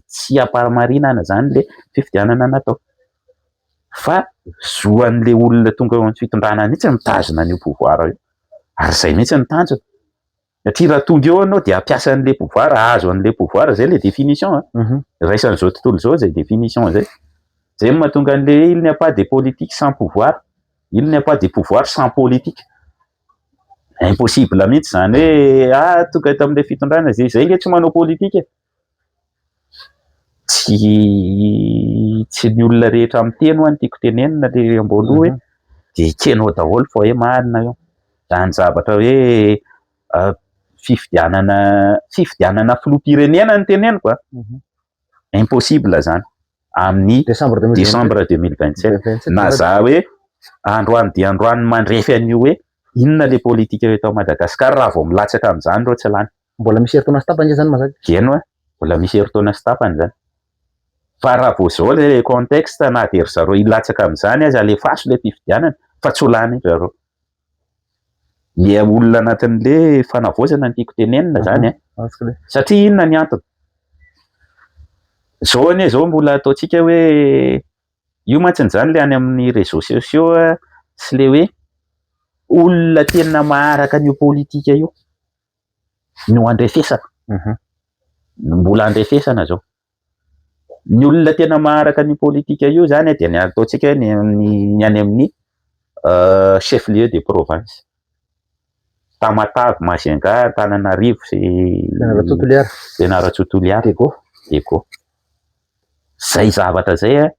tsy ampahamarinana izany ilay fifidianana natao. Fa zo an'ilay olona tonga eo amin'ny fitondrana mihitsy ny mitazona an'io pouvoir io. Ary izay mihitsy no tanjona. Satria raha tonga eo ianao dia hampiasa an'ilay pouvoir, hahazo an'ilay pouvoir, zay ilay définition an. Raisan'izao tontolo izao izay définition izay. Zay no mahatonga an'ilay hoe il n'y a pas de politique sans pouvoir, il n'y a pas de pouvoir sans politique. Impossible mihitsy izany hoe ah tonga eto amin'ilay fitondrana zay, zay nge tsy manao politique e. Tsy tsy ny olona rehetra miteny hoa no tiako tenenina le am-boalohany hoe dia ekenao daholo fa hoe marina io. Izany zavatra hoe fifidianana fifidianana filoham-pirenena no teneniko a! Impossible izany amin'ny décembre 2027 na za hoe androany dia androany mandrefy an'io hoe inona le politika eto Madagasikara raha vao milatsaka amin'izany ireo tsy lany. Mbola misy herintaona sy tapany nge zany mazaka. Eny oa, mbola misy herintaona sy tapany zany. Fa raha vao zao le contexte na dia ry zareo hilatsaka amin'izany aza alefaso le fifidianana fa tsy ho lany ry zareo. Le olona anatin'le fanavaozana no tiako tenenina zany an. Satria inona ny antony? Zao anie zao mbola ataontsika hoe io mantsy zany le any amin'ny réseaux sociaux sy le hoe olona tena maharaka an'io politika io. no andrefesana, no mbola andrefesana zao. Ny olona tena maharaka an'io politika io zany dia ny ataontsika hoe ny amin'ny any amin'ny chef lieu de province. Tamatave, Majunga, Antananarivo sy Fianarantsoa Toliara. Fianarantsoa Toliara. Diego. Diego. Zay zavatra zay an,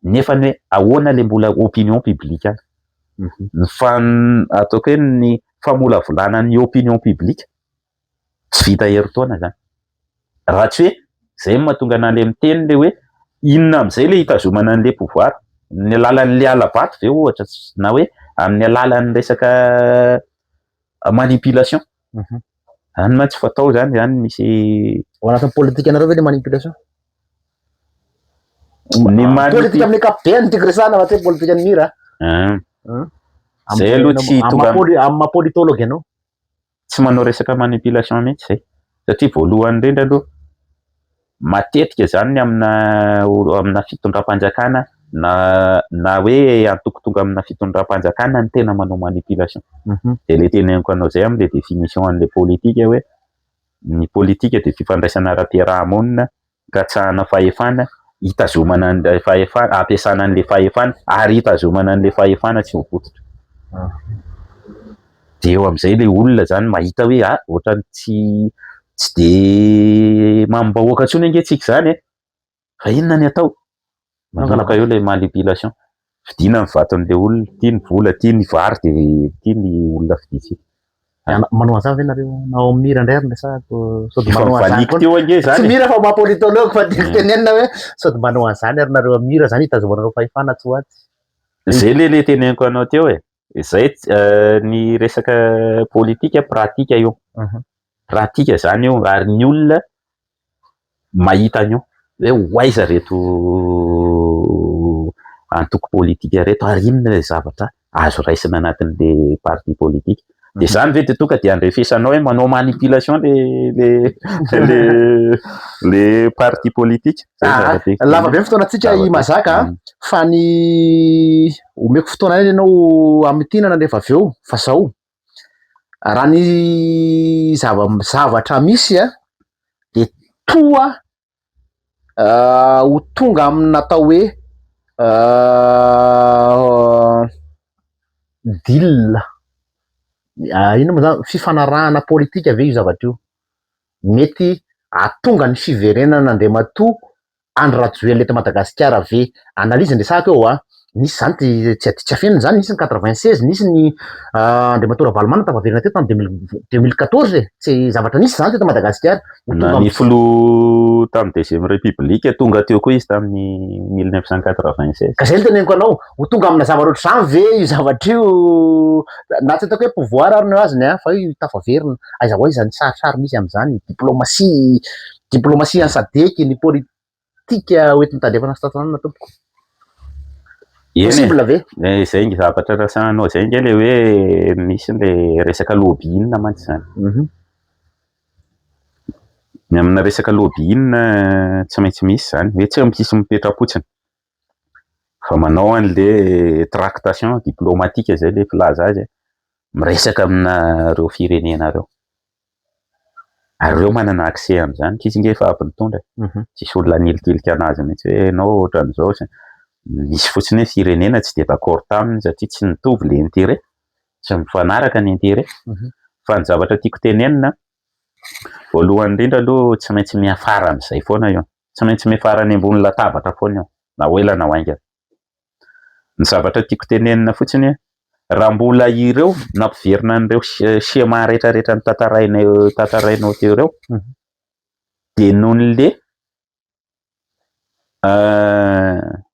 nefa ny hoe ahoana le mbola opinion publique any. Ny fan- ataoko hoe ny famolavolana ny opinion publique tsy vita herintaona zany. Raha tsy hoe zay no mahatonga anah le miteny le hoe inona am'zay le hitazomana an'le pouvoir, amin'ny alalan'le hala-bato ve ohatra na hoe amin'ny alalan'ny resaka manipulation. Zany mantsy fatao zany, zany misy. Ao anatin'ny politikanareo ve le manipulation? Ny manipulation. Politika amin'ny ankapobeny no tiako resahana fa tsy hoe politikan'ny mira. Zay aloha tsy tonga. Amin'ny maha politologue anao. Tsy manao resaka manipulation mihitsy zay satria voalohany indrindra aloha matetika zany ny amina fitondram-panjakana na hoe antoko tonga amina fitondram-panjakana ny tena manao manipulation. De le teneniko anao zay am'le définition an'le politika hoe ny politika de fifandraisana ara-piarahamonina katsahana fahefana, hitazomana an'le fahefana, ampiasana an'le fahefana ary hitazomana an'le fahefana tsy ho votsotra. De eo am'izay le olona zany mahita hoe ah, ohatrany tsy de mamim-bahoaka intsony ange tsika zany e, fa inona ny atao? Manomboka eo le manipulation, vidina ny vaton'le olona, tia ny vola, tia ny vary, de tia ny olona viditsika. Manao an'izany ve nareo na ao amin'ny mira indray ary resahako sao de Efa manao an'izany mivaliko koa? Teo ange Tsy zany. Mira fa maha politologue fa tiako tenenina hoe sao de manao an'izany ary nareo amin'ny mira zany hitazomanareo fahefana tsy ho atsy. Zay le teneniko anao teo e, zay ny resaka politika pratika io. Pratika zany io ary ny olona mahita an'io hoe ho aiza reto antoko politika reto ary inona le zavatra azo raisina anatin'le parti politique. De zany ve de tonga de andrefesanao hoe manao manipulation le parti politique? Zay Ah, zava-dehibe. Lava be ny fotoanantsika i Zava-dehibe. Mazaka fa ny omeko fotoana ihany ianao amitinana rehefa avy eo, fa zao raha ny zavatra misy a de toa ho tonga amina atao hoe deal, ino moa zany, fifanarahana politika ve io zavatra io mety ahatonga ny fiverenana Andriamatoa Andry Rajoelina eto Madagasikara ve? Analyse ndresahako eo a, nisy zany ty tsy afenina zany, nisy ny 96, nisy ny Andriamatoa Ravalomanana tafaverina teto tamin'ny 2014 e, tsy zavatra nisy zany teto Madagasikara. Ho Na tonga ny filoha tamin'ny deuxième république tonga teo koa izy tamin'ny 1996. Ka zay no teneniko anao, ho tonga amina zavatra ohatr'izany ve io zavatra io, na tsy ataoko hoe pouvoir ary no azony a, fa io tafaverina aiza ho aiza ny sarisary misy am'izany diplomatie an'SADC, ny politika hoentin'ny tandrefana sy tatsanana, tompoko? Eny e. Possible ve? Zay nge zavatra rasahanao zay nge le hoe misy le resaka lobbying mantsy zany. Ny amina resaka lobbying tsy maintsy misy zany hoe tsy misy mipetra-potsiny fa manao an'le tractation diplomatique zay le filaza azy, miresaka aminareo firenena reo ary reo manana accès am'zany k'izy nge efa avy nitondra, tsisy olona nilitilika anazy mihitsy hoe ianao ohatran'izao. Misy fotsiny hoe firenena tsy de d'accord taminy satria tsy nitovy le intérêt, tsy mifanaraka ny intérêt. Fa ny zavatra tiako tenenina voalohany indrindra aloha, tsy maintsy miafara am'izay foana io, tsy maintsy miafara any ambony latabatra foana io na ho ela na ho haingana. Ny zavatra tiako tenenina fotsiny, raha mbola ireo nampiverina an'ireo schéma rehetrarehetra ny tantarainao teo ireo, de noho n'le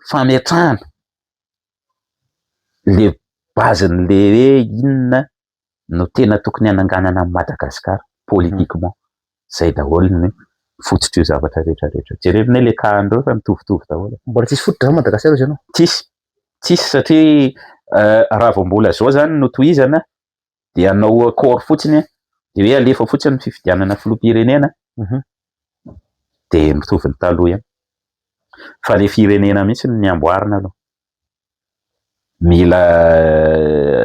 fametrahana le base-n'le hoe inona no tena tokony hananganana amin'i Madagasikara politiquement, zay daholo ny fototr'io zavatra rehetrarehetra. Jerena le cas andreo fa mitovitovy daholo. Mbola tsisy fototra zany Madagasikara izy ianao? Tsisy satria raha vao mbola zao zany no tohizana de hanao accord fotsiny, de hoe alefa fotsiny ny fifidianana filoham-pirenena, de mitovy ny taloha ihany. Fa le firenena mihitsy no niamboarina aloha. Mila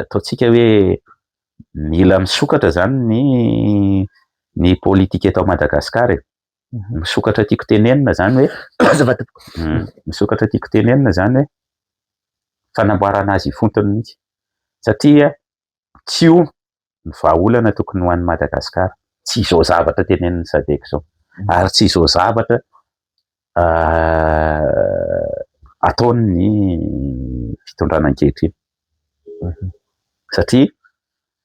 ataontsika hoe mila misokatra zany ny politika eto Madagasikara e. Misokatra tiako tenenina zany hoe Azafady. Misokatra tiako tenenina zany hoe fanamboarana azy ifotony mihitsy satria tsy io ny vahaolana tokony ho an'i Madagasikara. Tsy izao zavatra tenenin'ny SADC izao ary tsy izao zavatra ataon'ny fitondrana ankehitriny satria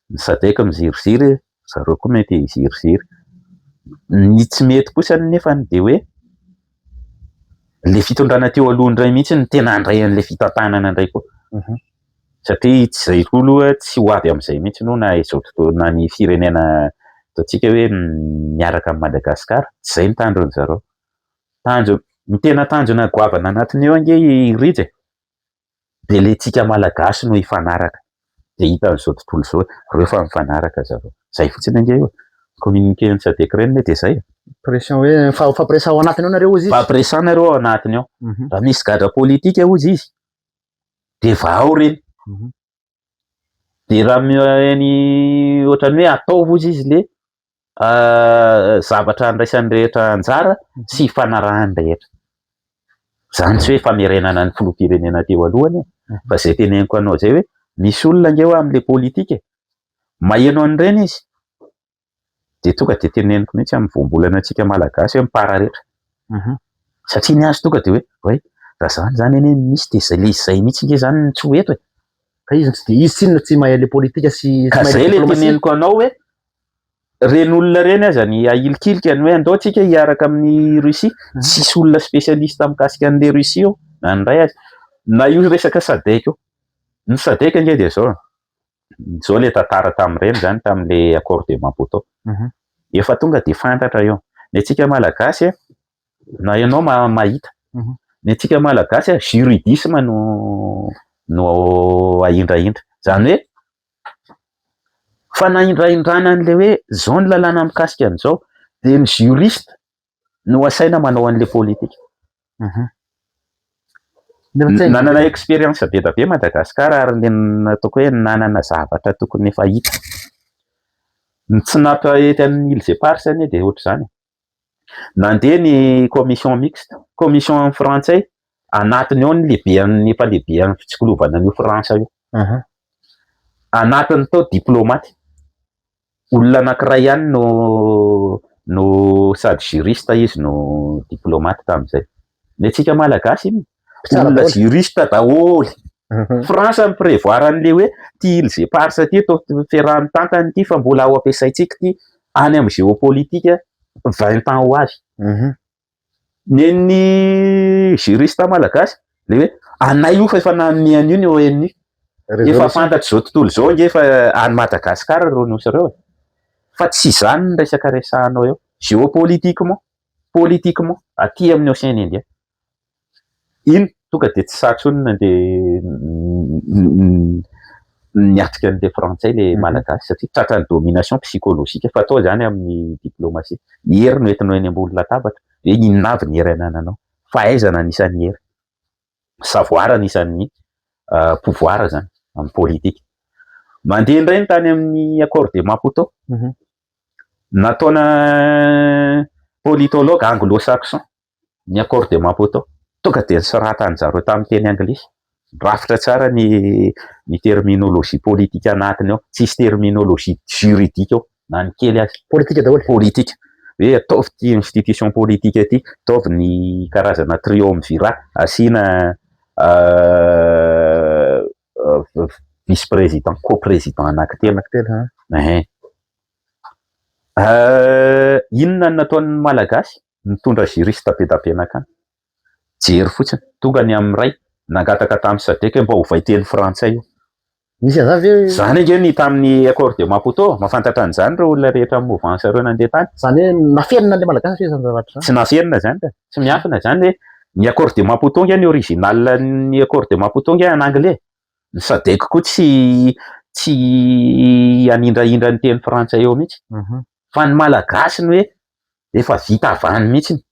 ny SADC miziriziry, zareo koa mety hiziriziry. Ny tsy mety kosa nefany de hoe le fitondrana teo aloha indray mihitsy no tena handray an'le fitantanana indray koa satria tsy zay koa aloha, tsy ho avy amin'izay mihitsy aloha na izao tontolo na ny firenena ataontsika hoe miaraka amin'i Madagasikara. Tsy zay ny tanjon zareo. Tanjo ny tena tanjona goavana anatiny eo ange i Rija e, de le tsika malagasy no hifanaraka, de hitan'izao tontolo izao reo fa mifanaraka zareo. Zay fotsiny ange io. Communiqué ny SADC reny de zay. Pression hoe fampiresahana ao anatiny ao nareo ozy izy. Fampiresahana nareo ao anatiny ao. Raha misy gadra politika ozy izy de vahao reny. De raha ny ohatran'ny hoe ataovy ozy izy le zavatra andraisan'ny rehetra anjara sy ifanarahan'ny rehetra. Zany tsy hoe famerenana ny filoham-pirenena teo alohany e, fa zay teneniko anao zay hoe misy olona ange hoe amin'le politika maheno an'ireny izy de tonga de teneniko mihitsy amin'ny voambolana antsika malagasy hoe mipararetra. Satria ny azy tonga de hoe oay raha zany zany anie misy de zay le izy zay mihitsy nge zany no tsy ho eto e. Ka izy tsy de izy tsinona tsy mahay le politika sy Ka tsy mahay zay le diplomatie. Teneniko anao hoe reny olona reny aza ny ahilikilika ny hoe andao tsika hiaraka amin'ny Russie, tsisy olona spécialiste mikasika an'le Russie io na ny ray azy. Na io resaka SADC io. Ny SADC ange de zao. Zao le tantara tamin'ireny zany, tamin'le accord de Maputo. Efa tonga de fantatra io. Ny antsika malagasy na ianao mahita. Ny antsika malagasy juridisme no ahindrahindra. Zany hoe fanahindrahindrana an'le hoe zao ny lalàna mikasika an'izao de ny juriste no asaina manao an'le politika. Nefa tsy hainy. Nanana expérience be da be Madagasikara ary le nataoko hoe nanana zavatra tokony efa hita. Ny tsy nampahety an'ny Îles Éparses anie de ohatr'izany. Nandeha ny commission mixte, commission frantsay anatiny ao ny lehibe efa lehibe amin'ny fitsikolovana an'io Frantsa io. Anatiny tao diplomate. Olona anankiray ihany no sady juriste izy no diplomate tamin'izay. Ny antsika malagasy iny Mpitsara olona daholo. Juriste daholo. France mi-prévoir an'le hoe ty Îles Éparses ty atao fiaraha tantana ity fa mbola ao ampiasaintsika ty any amin'ny géopolitique 20 ans ho avy. Ny juriste malagasy le hoe anay io fa efa nanome an'io ny ONU. Efa fantatry zao tontolo zao nge fa any Madagasikara reo nosy reo e. Fa tsy zany ny resaka resahanao eo. Géopolitiquement, politiquement aty amin'ny Océan Indien. Iny tonga de tsy sahy intsony nandeha niatrika an'le frantsay le malagasy satria tratran'ny domination psychologique fa atao zany amin'ny diplomatie. Hery no entinao eny ambony latabatra hoe inona avy ny hery anananao. Fahaizana anisan'ny hery. Savoir anisan'ny pouvoir zany amin'ny politika. Mandeha indray ny tany amin'ny accord de Maputo. Nataona politologue anglo-saxon ny accord de Maputo. Tonga de nisoratany zareo tamin'ny teny anglisy. Rafitra tsara ny terminologie politique anatiny ao. Tsisy terminologie juridique ao na ny kely azy. Politika daholo. Politika. Hoe ataovy ty institution politique ty, ataovy ny karazana triumvirat, asiana vice président, co-président anankitelo. Anankitelo, ha. Ehe. Inona no nataon'ny malagasy? Nitondra juriste be da be nakany. Jery fotsiny, tonga ny amin'ny ray, nangataka tamin'ny SADC mba hovay teny frantsay io. Misy an'izany ve? Zany ange ny tamin'ny accord de Maputo, mahafantatra an'izany ireo olona rehetra amin'ny mouvance ireo nandeha tany. Zany hoe nafenina le malagasy ve zany zavatra zany? Tsy nafenina zany ka, tsy miafina zany hoe ny accord de Maputo nge ny original ny accord de Maputo nge en anglais. Ny SADC koa tsy hanindrahindra ny teny frantsay eo mihitsy. Fa ny malagasy ny hoe efa vita avy any mihitsy.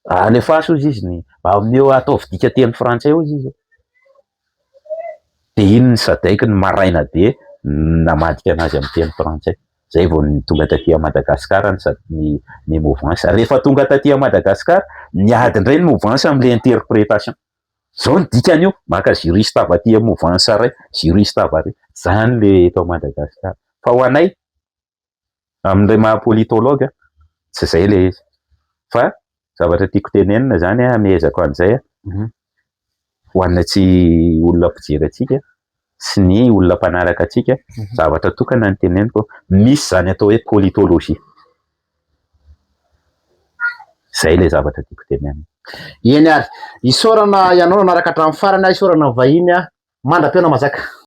Alefaso ozy izy ny mba omeo ataovy dika teny frantsay ozy izy. De iny ny SADC ny maraina be namadika anazy amin'ny teny frantsay. Zay vao ny tonga taty Madagasikara ny mouvance. Rehefa tonga taty Madagasikara, niady indray ny mouvance amin'le interprétation. Zao ny dikany io, maka juriste avy aty amin'ny mouvance ray, juriste avy ary. Zany le eto Madagasikara. Fa ho anay, amin'ilay maha politologue, tsy zay le izy. Fa zavatra tiako tenenina zany amehezako an'izay ho an'ny tsy olona mpijery antsika sy ny olona mpanaraka antsika, zavatra tokana ny teneniko, misy zany atao hoe politologie. Zay le zavatra tiako tenenina. Eny ary, isaorana ianao nanaraka hatramin'ny farany, isaorana ny vahiny mandra-pihaona mazaka.